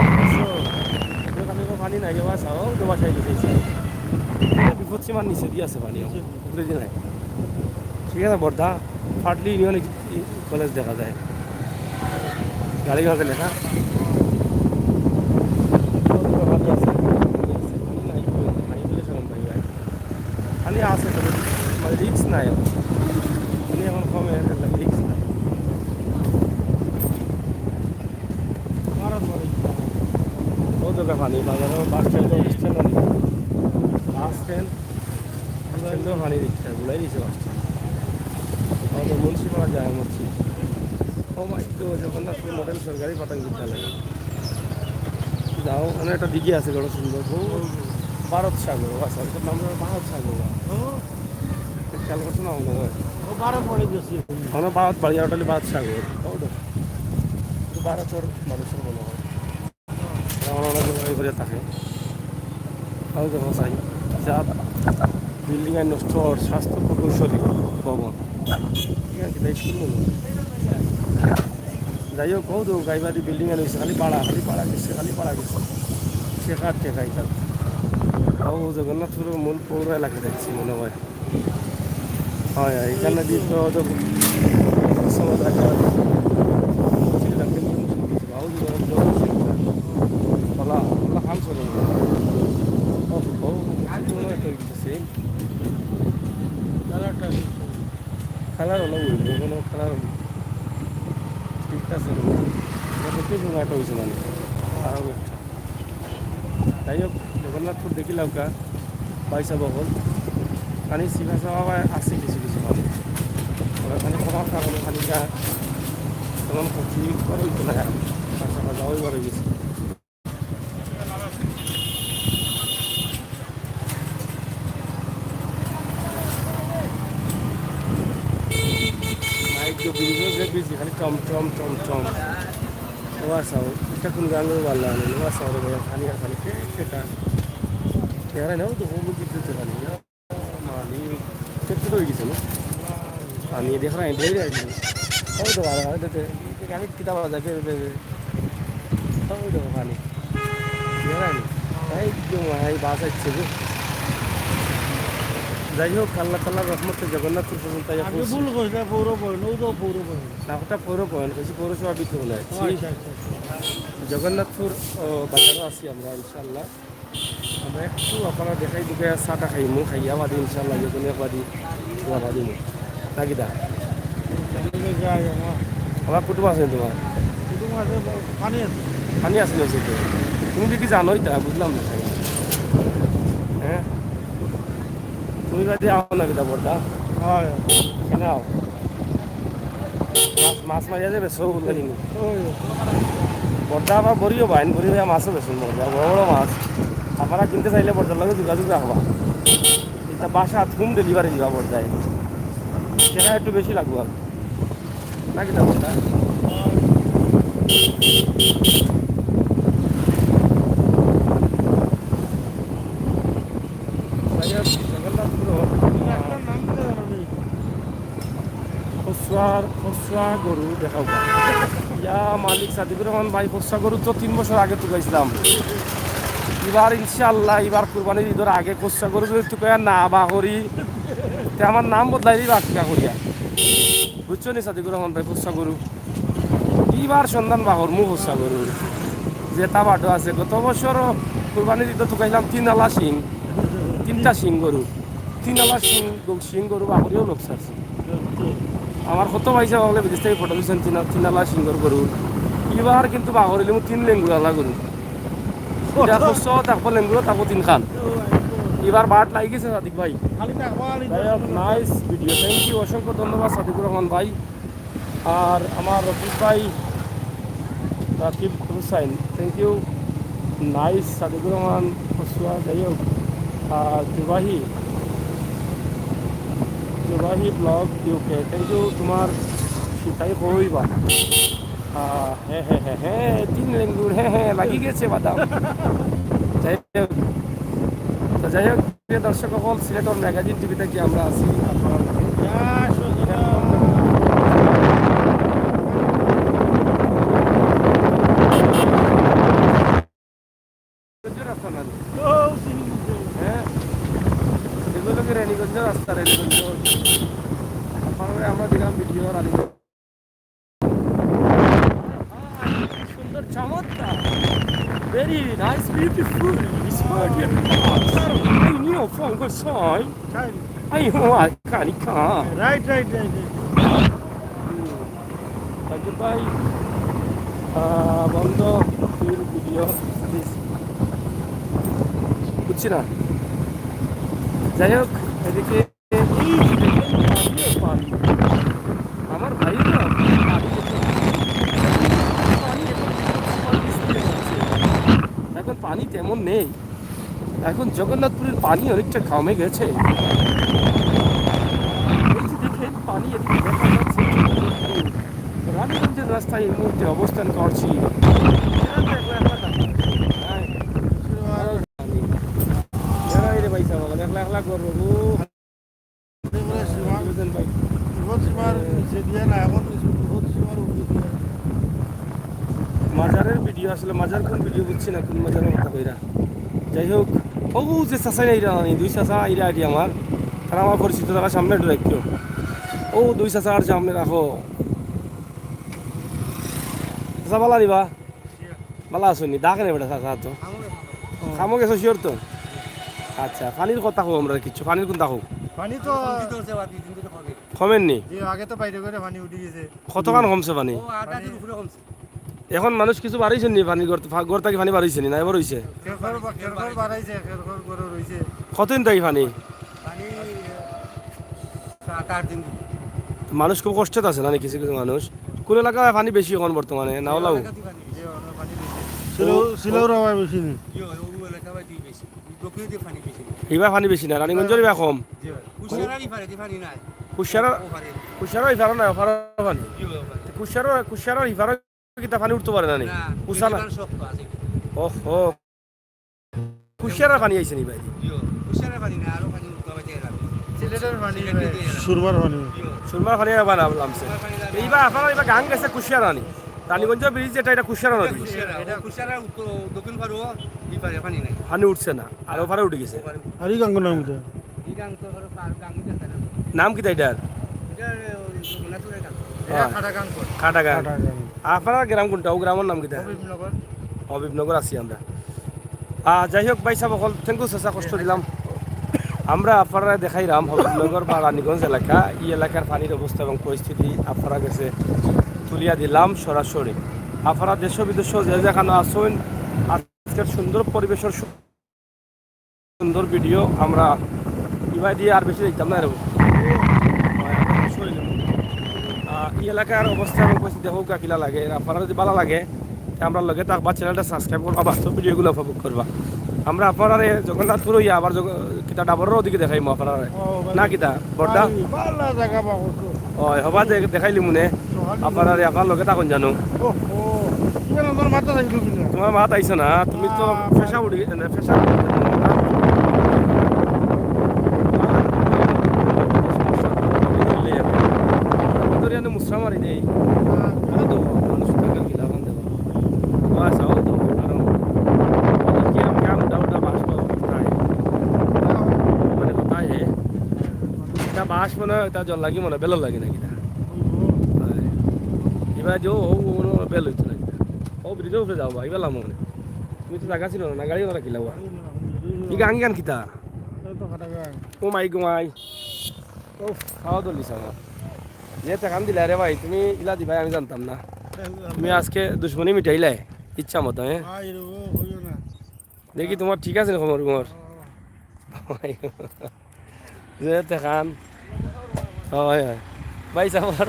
পানি, ও পানি নাই, বাস, ও তো বাসায় গেছে। বিপদ সীমার নিচে দিয়ে আছে পানি, উপরে দিয়ে নাই। ঠিক আছে, বর্দা, ফাটলি ইউনিয়ন কলেজ দেখা যায়। গাড়ি ঘোড়া লেখা। ও তো পানি আছে, পানি আছে, পানি নাই, পানি বলে শরম পাই ভাই। খালি আছে, তবে মানে রিস্ক নাই। উনি এখন কমে, রিস্ক নাই। ও তো ব্যাপার নেই, বাজারে bus stand, stand, bus stand, স্ট্যান্ডও পানি দিচ্ছে, ঘুরাই দিচ্ছে বাস স্ট্যান্ড। আমাদের মুন্সিপাড়া যায় মসজিদ। ও মাই গড, জগন্নাথপুর মডেল সরকারি প্রাথমিক বিদ্যালয়। যাও, ওখানে একটা দিঘি আছে বড় সুন্দর, ও ভারত সাগর, ও আছে, ওটার নাম হলো ভারত সাগর। ও। খেয়াল করছো না মনে হয়? ও ভারত পড়ে গেছে। ওখানে ভারত বাড়ি, ওটা হলো ভারত সাগর। ও তো। তো ভারতের মানুষের মনে হয়। আমার অনেক করে থাকে। তাহলে দেখো চাই, যা বিল্ডিং আর নষ্ট হওয়ার স্বাস্থ্য প্রকৌশলী ভবন। ঠিক আছে, তাই শুনবো না। যাই হোক, কত গাইবাড়ি বিল্ডিং আর হয়েছে, খালি পাড়া, খালি পাড়া গেছে, খালি পাড়া গেছে। টেকা টেকা এটা। ও জগন্নাথপুরের মূল পৌর এলাকা দেখছি মনে হয়। হয়, হয়, এখানে দিয়ে তো হয়তো সময় দেখা খোলা, খোলা হাল চলে। ও, ও, সেম। কালার হলো, কোনো কালার হলো। ঠিক আছে, এটা তো কিছু না, একটা হয়েছে মানে। আরও একটা। যাই হোক, জগন্নাথপুর দেখিলাম কা, পয়সা বহল। পানি সিফা সাফা আছে কিছু কিছু পানি। তবে পানি কমার কারণে পানিটা তেমন ক্ষতি করে হইতো না। পাশা পাশা ওই করে গেছে। মাইক তো বিজনেস যে বিজি, খালি টম টম টম টম। ও আসাও, এটা কোন গান ভালো লাগে? ও আসাও রে ভাই, খালি আর খালি কে কেটা। কেন না, ও তো হলুদ দিতে পারি না। মানি, পেট তো হয়ে গেছে না? আমি দেখো না, এটাই আর কি। ওই তো ভালো, ভালো দিতে। আমি কিতাব আছে, কে দেবে? ওই তো পানি। দেখো না? এই তো ভাই, বাস আসছে গো। যাই হোক, আল্লাহ তাআলার রহমতে জগন্নাথপুর পর্যন্ত আইয়া আগে পৌঁছি। ভুল কইছে, পৌর পয়েন্ট, ও তো পৌর পয়েন্ট। না, ওটা পৌর পয়েন্ট, কইছি পৌরসভা ভিতরে নয়। ও, আচ্ছা, আচ্ছা, আচ্ছা। জগন্নাথপুর, ও, বাজারও আছি আমরা, ইনশাআল্লাহ। আমরা একটু আপনারা দেখাই দিকে চাটা খাইমু, খাইয়া বাদে ইনশাআল্লাহ যে কোনো একবাদি রওনা দিমু। নাকি দা? আবার কুটুম আছে তোমার? কুটুম আছে, পানি আছে। পানি আছে না সেটা? তুমি কি জানো এটা? বুঝলাম না। হ্যাঁ? তুমি বাদে আও না কিতা বড়দা? হয়। কেন আও? মাছ, মাছ মারিয়া যে বেচো বললে কিনি। ওই। বড়দা আবার বড়িও বাইন, বড়ি ভাইয়া মাছও বেচুন বড়দা, বড় বড় মাছ। আপনারা কিনতে চাইলে বড়দার লগে যোগাযোগ রাখবা। এটা বাসাত হোম ডেলিভারি দিবা বড়দায়। সেটা একটু বেশি লাগবো আর। নাকি তা বড়দা? ভাইয়া, জগন্নাথপুর। খসুয়ার, খসুয়া গরু দেখাও। ইয়া মালিক সাদিকুর রহমান ভাই, খসুয়া গরু তো তিন বছর আগে তুকাইছিলাম। এবার ইনশাআল্লাহ, এবার কুরবানির ঈদর আগে খসুয়া গরু যদি তুকাইয়া না বাহরি, তে আমার নাম বদলাই দিবা কিতা করিয়া। বুঝছো নি সাদিকুর রহমান ভাই, খসুয়া গরু। এবার সন্ধান বাহরমু খসুয়া গরুর। যেটা বাটো আছে, গত বছর কুরবানির ঈদো তুকাইছিলাম তিন আলা শিং, তিনটা শিং গরু, তিন আলা শিং, গো-, শিং গরু বাহরিও লোক ছাড়ছে। আমার কত পয়সা হলে বিদেশ থেকে ফটো দিচ্ছেন তিন, তিন আলা শিং গরু। এবার কিন্তু বাহরিলিমু তিন লেঙ্গুর আলা গরু। এটা খসুয়া থাকবো লেঙ্গুরও থাকবো তিন খান। এবার বাট লাগি গেছে সাদিক ভাই। খালি থাকবো, খালি যাই হোক, থাকবো। Nice video, thank you, অসংখ্য ধন্যবাদ সাদিকুর রহমান ভাই। আর আমার রফিক ভাই, রাকিব Hussain, thank you। Nice, Sadiqur রহমান, খসুয়া, যাই হোক। আর জুবাহি, জুবাহি ব্লগ ইউকে, thank you। তোমার সিতাই কইবা? আহ, হ্যাঁ, হ্যাঁ, হ্যাঁ, হ্যাঁ, তিন লেঙ্গুর, হ্যাঁ, হ্যাঁ, লাগি গেছে বাদাম। যাই হোক, তো যাই হোক, প্রিয় দর্শক সকল, সিলেটর ম্যাগাজিন টিভি থেকে আমরা আছি আপনারা। রাস্তা না? হ্যাঁ, এগুলো কি রানীগঞ্জ রাস্তা, রানীগঞ্জ? আপনারা আমরা দিলাম ভিডিও রানীগঞ্জ। সুন্দর চমৎকার। Very nice, beautiful. It's very beautiful. I know from the side. I know I can, I can. Right, right, right, right. হুম। তাকে ভাই, আহ, বন্ধ, ভিডিও, প্লিজ। বুঝছি না। যাই হোক, এদিকে এই যে দেখেন, পানি, পানি। পানি তেমন নেই। এখন জগন্নাথপুরের পানি অনেকটা কমে গেছে। এই যে দেখেন, পানি এদিকে দেখা যাচ্ছে। রানীগঞ্জের রাস্তায় এই মুহূর্তে অবস্থান করছি। এরা তো একলা একলা যাচ্ছে। হ্যাঁ। এরা রে ভাই সাহেব, একলা একলা করবো। বিপদ সীমার, বিপদ সীমার নিচে দিয়ে না, এখন বিপদ সীমার উপরে দিয়ে। মাজারের ভিডিও আসলে, মাজার কোন ভিডিও বুঝছি না, কোন মাজারের কথা কইরা। যাই হোক, ও যে চাচা আইরা, মানে দুই চাচা আইরা আইডি আমার, তারা আমার পরিচিত, তারা সামনে একটু রাখিও। ও দুই চাচা আর সামনে রাখো। চাচা, বালা দিবা? বালা আছো নি? ডাকে নে বেটা, চাচা তো। কামো গেছো sure তো? আচ্ছা, পানির কথা কও আমরা কিছু, পানির কোনটা কও? পানি তো কমের নি? জি, আগে তো বাইরে করে পানি উঠে গেছে। কতখান কমছে পানি? ও, আধা দিন উপরে কমছে। এখন মানুষ কিছু বাড়াইছেন নি পানি? ঘর, ঘর থাকি পানি বাড়াইছে নি? না, এবার হইছে? খেরখর বা-, খেরখর বাড়াইছে, খেরখর ঘরে রইছে। কতদিন থাকি পানি? পানি সাত আট দিন। মানুষ খুব কষ্টে আছে না নি কিছু কিছু মানুষ? কোন এলাকায় পানি বেশি এখন বর্তমানে? না হলেও? জি, ওখানে পানি বেশি। সিলেউ-, সিলেউর হওয়ায় বেশি নি? জি, ওই এলাকা বায় বেশি। দক্ষিণে দিয়ে পানি বেশি। ইবা পানি বেশি না, রানীগঞ্জের ইবা কম। জি, ভাই। কুশিয়ারা ইপারে দিয়ে পানি নাই। কুশিয়ারা, ও পারে। কুশিয়ারা ইপারে না, ওপারে পানি। জি, ভাই, ওপারে। কুশিয়ারা, কুশিয়ারা ইপারে কিতা পানি উঠতে পারে না নি? না, উষা না? বেশি পানি শক্ত আছে। ওহো। কুশিয়ারা পানি আইছে নি ভাই? জি, কুশিয়ারা পানি না, আরো পানি উঠতে হবে যে এলাকা। সিলেটের পানি সিলেটের ভাই। যে এলাকা। সুরমার পানি। জি। সুরমার পানি আবার নাম-, নামছে। সুরমার পানি নামছে। এইবার আপনারা এবার গাং গেছে কুশিয়ারা নি? রানীগঞ্জ ব্রিজ যেটা, এটা কুশিয়ারা নদী। কুশিয়ারা, এটা কুশিয়ারা উত্তর, দক্ষিণ পারো, এই পারে পানি নাই। পানি উঠছে না, আর ওপারে উঠে গেছে। ওপারে। আর এই গাঙ্গর নাম কি? এই গাং তো ধরো পার, গাং কি জানি না। নাম কিতা এটার? এটা ওই জগন্নাথপুরের গাং। হ্যাঁ। খাটাগাং কোট। খাটাগাং। খাটাগাং। আপনার গ্রাম কোনটা? ও গ্রামের নাম কিতা? হবিবনগর। হবিবনগর আছি আমরা। আহ, যাই হোক ভাই সাহেব, অকল thank you চাচা, কষ্ট দিলাম। আমরা আপনারা দেখাইলাম হবিবনগর বা রানীগঞ্জ এলাকা, এই এলাকার পানির অবস্থা এবং পরিস্থিতি আপনারা গেছে তুলিয়া দিলাম সরাসরি। আপনারা দেশ বিদেশ যে যেখানে আছেন, আজকের সুন্দর পরিবেশের সু-, সুন্দর ভিডিও আমরা ইবায় দিয়ে আর বেশি দেখতাম না এরকম। আহ, এই এলাকার অবস্থা এবং পরিস্থিতি দেখো কিলা লাগে, আপনারা যদি ভালো লাগে, তে আমরার লগে থাকবা, channelটা subscribe করবা, বাস্তব ভিডিওগুলো উপভোগ করবা। আমরা আপনারারে জগন্নাথপুর হইয়া আবার জগ-, কিতা ডাবরের ওদিকে দেখাইমু আপনারারে। ও, ভাই। না কিতা, বড়দা? ভাই, ভালা জাগা বা কত। ওই, হবা দে-, দেখাইলিমু নে। আপনারারে, আপনার লগে থাকইন জানো। ও, ও। ইমান আমার মাথা থাকি ঢুকি না। তোমার মাত আইছে না, তুমি তো আহ, ফেসা উঠি, না, ফেসা উঠি। তোর এনে মুসরা মারি দেই। আহ, আরে তো, মানুষ থাকার কি লাভ আনতে পারবো? বাস, আও তো, আরাম। কি আম, কি আম, উঠা, উঠা, বাস, বাস, কোথায়? মানে, কোথায় হে? এটা বাস মনে হয়, এটা জল লাগি মনে হয়, বেলর লাগি নাকি এটা? হয়। এবার যে ও, ও, ও, ও, বেল হইতো নাকি? ও, ব্রিজের উপরে যাও বা, এবার লামো মনে। তুমি তো জায়গা ছিল না, গাড়ি ওরা কিলা বা? কি গান, গান কিতা? এই তো ফাটা গান। ও মাই গো মাই। উফ, খাওয়া দলিস আমার। যে টেকান দিলা রে ভাই, তুমি ইলা দিবাই আমি জানতাম না। তুমি আজকে দুশমনি মিটাইলাই, ইচ্ছা মতো, হ্যাঁ? ভাই রে, ও হইও না। দেখি তোমার ঠিক আছে নি খবর, খবর? যে টেকান। হয়, হয়। ভাই সাবর,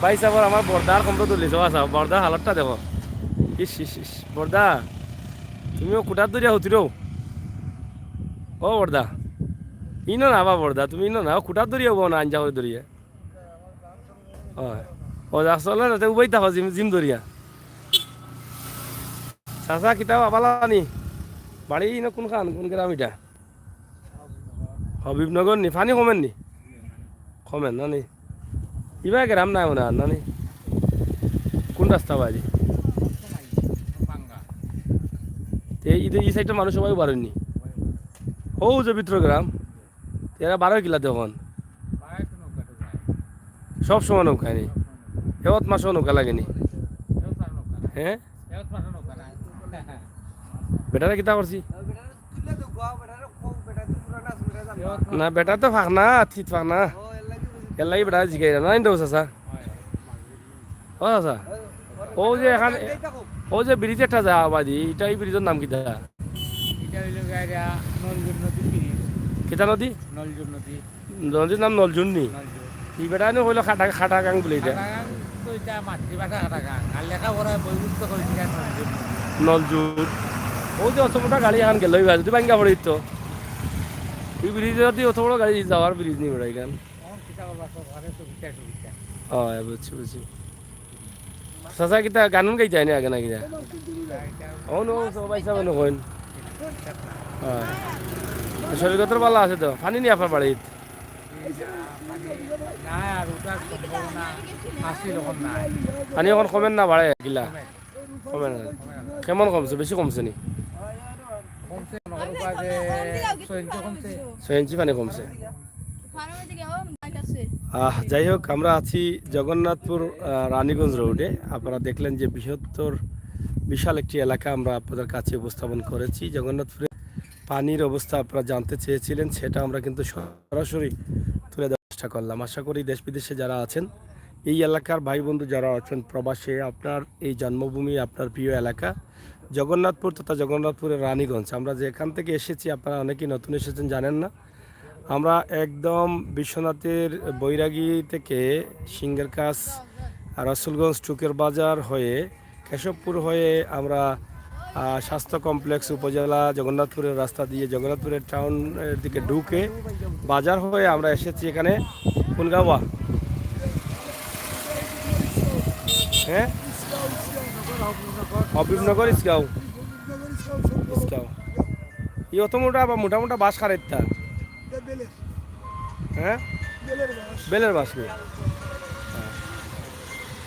ভাই সাবর আমার বর্দার খবর তুলিস, ও আচ্ছা, বর্দার হালতটা দেখো। ইস, ইস, ইস, বর্দা, তুমিও কুটার দরিয়া হতিরো। ও বর্দা, ইনো না বা বর্দা, তুমি ইনো না, ও কুটার দরিয়া হবো না, আঞ্জা করে দরিয়া। হয়। ও, আসলে না, তে উবাই থাকো, জিম, জিম ধরিয়া। চাচা, কিতা বা বালা নি? বাড়ি ইনো কোনখান, কোন গ্রাম ইটা? হবিবনগর নি? পানি কমের নি? কমের না নি? ইবা গ্রাম নাই মনে হয়, না নি? কোন রাস্তা বাড়ি? তে এই, এই সাইডটা মানুষ সবাই বাড়েননি? ও, যে ভিতর গ্রাম। এরা বারো কিলা তখন? সব সময় নৌকা নি? এওত মাসেও নৌকা লাগেনি? হ্যাঁ? বেটারে কিতা করছি? না, বেটা তো ফাঁক না, থিত ফাঁক না। এর লাগি বেটা জিগাইরা না, ইন্দো চাচা। ও চাচা, ও যে এখানে, ও যে ব্রিজ একটা যা আবাদি, এটা এই ব্রিজের নাম কিতা? এটা হইলো গিয়া নলজুর নদী ব্রিজ। কিতা নদী? নলজুর নদী। নদীর নাম নলজুর নি? নলজুর। এই বেটা নি কইলো খাটা, খাটাগাং বলে এটা। খাটাগাং তো এটা মাতৃভাষা খাটাগাং। আর লেখাপড়ায় বইগুলো তো কইছে নলজুর নদী। নলজুর। অউ যে অত মোটা গাড়ি এখান গেল, ওই যদি ভাঙ্গা পড়ে তো। ওই ব্রিজ যদি অত বড় গাড়ি যাওয়ার ব্রিজ নেই বেটা এখান। অয়, বুঝছি, বুঝছি। চাচা কিতা গান গাইতে আইনি আগে না কিতা? ও নো, সবাই সামনে হইন। হ্যাঁ। শরীর কত ভালা আছে তো? পানি নি আপনার বাড়িত? না, আর ওটা সম্ভব না। আসি যখন না। পানি এখন কমের না বাড়ে কিলা? কমে। কমে না। কেমন কমছে? বেশি কমছে নি? কমছে, মনে করো যে ছয় ইঞ্চি কমছে। ছয় ইঞ্চি পানি কমছে। আহ, যাই হোক, আমরা আছি জগন্নাথপুর, আহ, রানীগঞ্জ রোডে। আপনারা দেখলেন যে বৃহত্তর, বিশাল একটি এলাকা আমরা আপনাদের কাছে উপস্থাপন করেছি। জগন্নাথপুরে পানির অবস্থা আপনারা জানতে চেয়েছিলেন, সেটা আমরা কিন্তু সরাসরি তুলে দেওয়ার চেষ্টা করলাম। আশা করি দেশ বিদেশে যারা আছেন, এই এলাকার ভাই বন্ধু যারা আছেন প্রবাসে, আপনার এই জন্মভূমি, আপনার প্রিয় এলাকা জগন্নাথপুর তথা জগন্নাথপুরের রানীগঞ্জ, আমরা যেখান থেকে এসেছি, আপনারা অনেকেই নতুন এসেছেন, জানেন না। আমরা একদম বিশ্বনাথের বৈরাগী থেকে সিঙ্গারকাছ, রসুলগঞ্জ, টুকের বাজার হয়ে, কেশবপুর হয়ে আমরা, আহ, স্বাস্থ্য কমপ্লেক্স, উপজেলা, জগন্নাথপুরের রাস্তা দিয়ে জগন্নাথপুরের টাউনের দিকে ঢুকে বাজার হয়ে আমরা এসেছি এখানে কোন গাওয়া? হ্যাঁ, হবিবনগর ইসগাঁও। ইসগাঁও। এই অত মোটা বা মোটা মোটা বাঁশ কার ইতা? হ্যাঁ, বেলের বাঁশ নি? হ্যাঁ।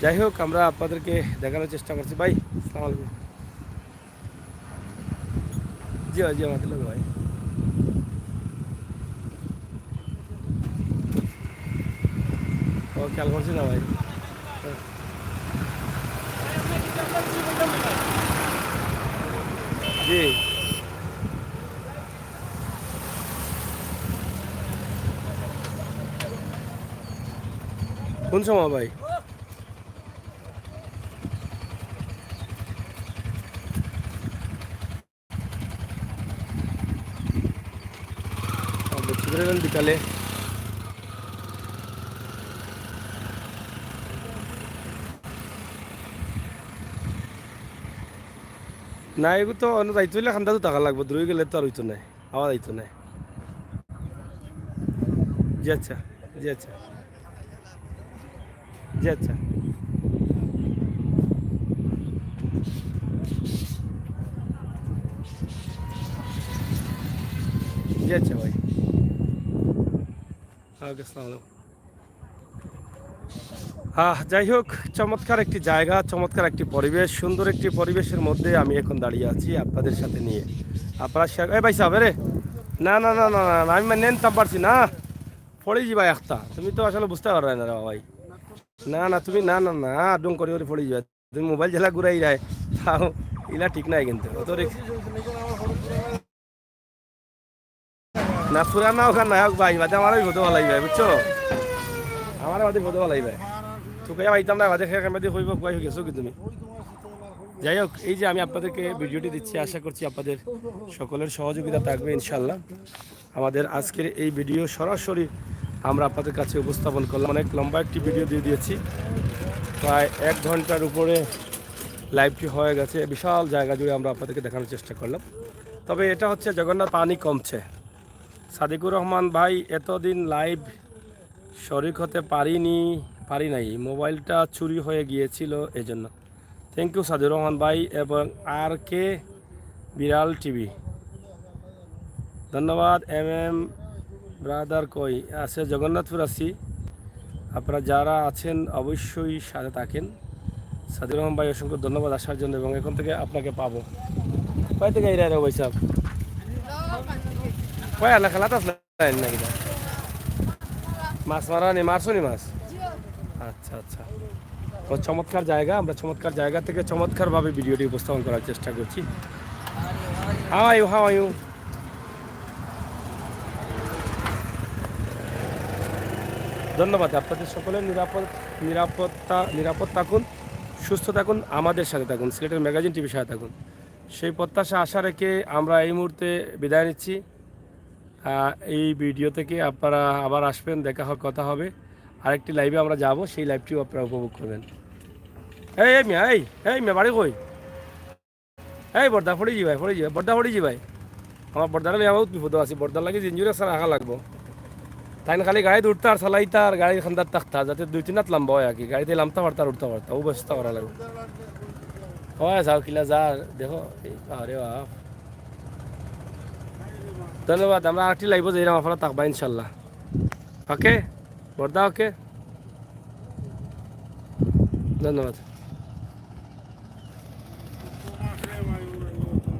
যাই হোক, আমরা আপনাদেরকে দেখানোর চেষ্টা করছি। ভাই, আসসালামু আলাইকুম। জি ভাই, জি, আমাদের লোক ভাই। ও, খেয়াল করছি না ভাই। জি। কোন সময় ভাই? ও, বুঝতে পারলেন বিকালে। না, এগু তো অন্য যাইতে হইলে খান্দা তো থাকা লাগবো, দূরে গেলে তো আর হইতো নাই, আওয়া যাইতো নাই। জি আচ্ছা, জি আচ্ছা, জি আচ্ছা, জি আচ্ছা ভাই। ওকে, আসসালামু আলাইকুম। আহ, যাই হোক, চমৎকার একটি জায়গা, চমৎকার একটি পরিবেশ, সুন্দর একটি পরিবেশের মধ্যে আমি এখন দাঁড়িয়ে আছি আপনাদের সাথে নিয়ে। আপনারা শেয়ার, এ ভাই সাহেব, রে, না, না, না, না, না, না, আমি মানে নিতাম পারছি না, পড়ি যিবায় একটা। তুমি তো আসলে বুঝতে পারবে না রে ভাই। না, না, তুমি না, না, না, ডুং করি করি পড়ি যিবায়। তুমি মোবাইল যেলা ঘুরাই যায়, তাও ইলা ঠিক নাই কিন্তু। অত রিস্ক। না, পুরানা অউক আর নয়া অউক ভাই, বাদে আমারে বিপদো ফালাইবায়, বুঝছো? আমারে বাদে বিপদো ফালাইবায়। তুকাইয়া পাইতাম না, বাদে খেয়ে খেয়ে কইবো, "কই গেছো কি তুমি?" যাই হোক, এই যে আমি আপনাদেরকে ভিডিওটি দিচ্ছি, আশা করছি আপনাদের সকলের সহযোগিতা থাকবে ইনশাল্লাহ। আমাদের আজকের এই ভিডিও সরাসরি আমরা আপনাদের কাছে উপস্থাপন করলাম। অনেক লম্বা একটি ভিডিও দিয়ে দিয়েছি, প্রায় এক ঘন্টার উপরে লাইভটি হয়ে গেছে। বিশাল জায়গা জুড়ে আমরা আপনাদেরকে দেখানোর চেষ্টা করলাম। তবে এটা হচ্ছে জগন্নাথ, পানি কমছে। সাদিকুর রহমান ভাই, এতদিন লাইভ শরিক হতে পারিনি, পারি নাই, মোবাইলটা চুরি হয়ে গিয়েছিল এজন্য। থ্যাংক ইউ সাদিকুর রহমান ভাই এবং আর কে বিড়াল টিভি। ধন্যবাদ এম এম ব্রাদার। কই আছে? জগন্নাথপুর আছি। আপনারা যারা আছেন অবশ্যই সাথে থাকেন। সাদিকুর রহমান ভাই, অসংখ্য ধন্যবাদ আসার জন্য এবং এখন থেকে আপনাকে পাবো। কই থেকে এরা রে ভাই সাহেব? কই আলা খেলাত আসলে নাকি? মাছ মারা নি, মারছো নি মাছ? আচ্ছা, আচ্ছা। তো চমৎকার জায়গা, আমরা চমৎকার জায়গা থেকে চমৎকারভাবে ভিডিওটি উপস্থাপন করার চেষ্টা করছি। How are you? How are you? ধন্যবাদ আপনাদের সকলের। নিরাপদ, নিরাপত্তা, নিরাপদ থাকুন, সুস্থ থাকুন, আমাদের সাথে থাকুন, সিলেটের ম্যাগাজিন টিভির সাথে থাকুন। সেই প্রত্যাশা, আশা রেখে আমরা এই মুহূর্তে বিদায় নিচ্ছি। আহ, এই ভিডিও থেকে আপনারা আবার আসবেন, দেখা হোক, কথা হবে। আরেকটি লাইভে আমরা যাব, সেই লাইভটিও আপনারা উপভোগ করবেন। এই, এই মিয়া, এই, এই মিয়া, বাড়ি কই? এই বর্দা, পড়ি যিবায়, পড়ি যিবায়, বর্দা পড়ি যিবায়। আমার বর্দারে লইয়া বহুত বিপদো আছি, বর্দার লাগি জিঞ্জুর একটা রাখা লাগবো। তাইন খালি গাড়িত উঠতা আর চালাইতা আর গাড়ির কান্দাত থাকতা, যাতে দুই তিন আত লম্বা অয় আর কি, গাড়িত লামতা পারতা আর উঠতা পারতা, অউ ব্যবস্থা করা লাগবো। অয় যাও কিলা যা, দেখো, এই, আরে বাপ। ধন্যবাদ, আমরা আরেকটি live-ও যাইরাম, আপনারা থাকবা ইনশাল্লাহ। OK, বর্দা OK, ধন্যবাদ।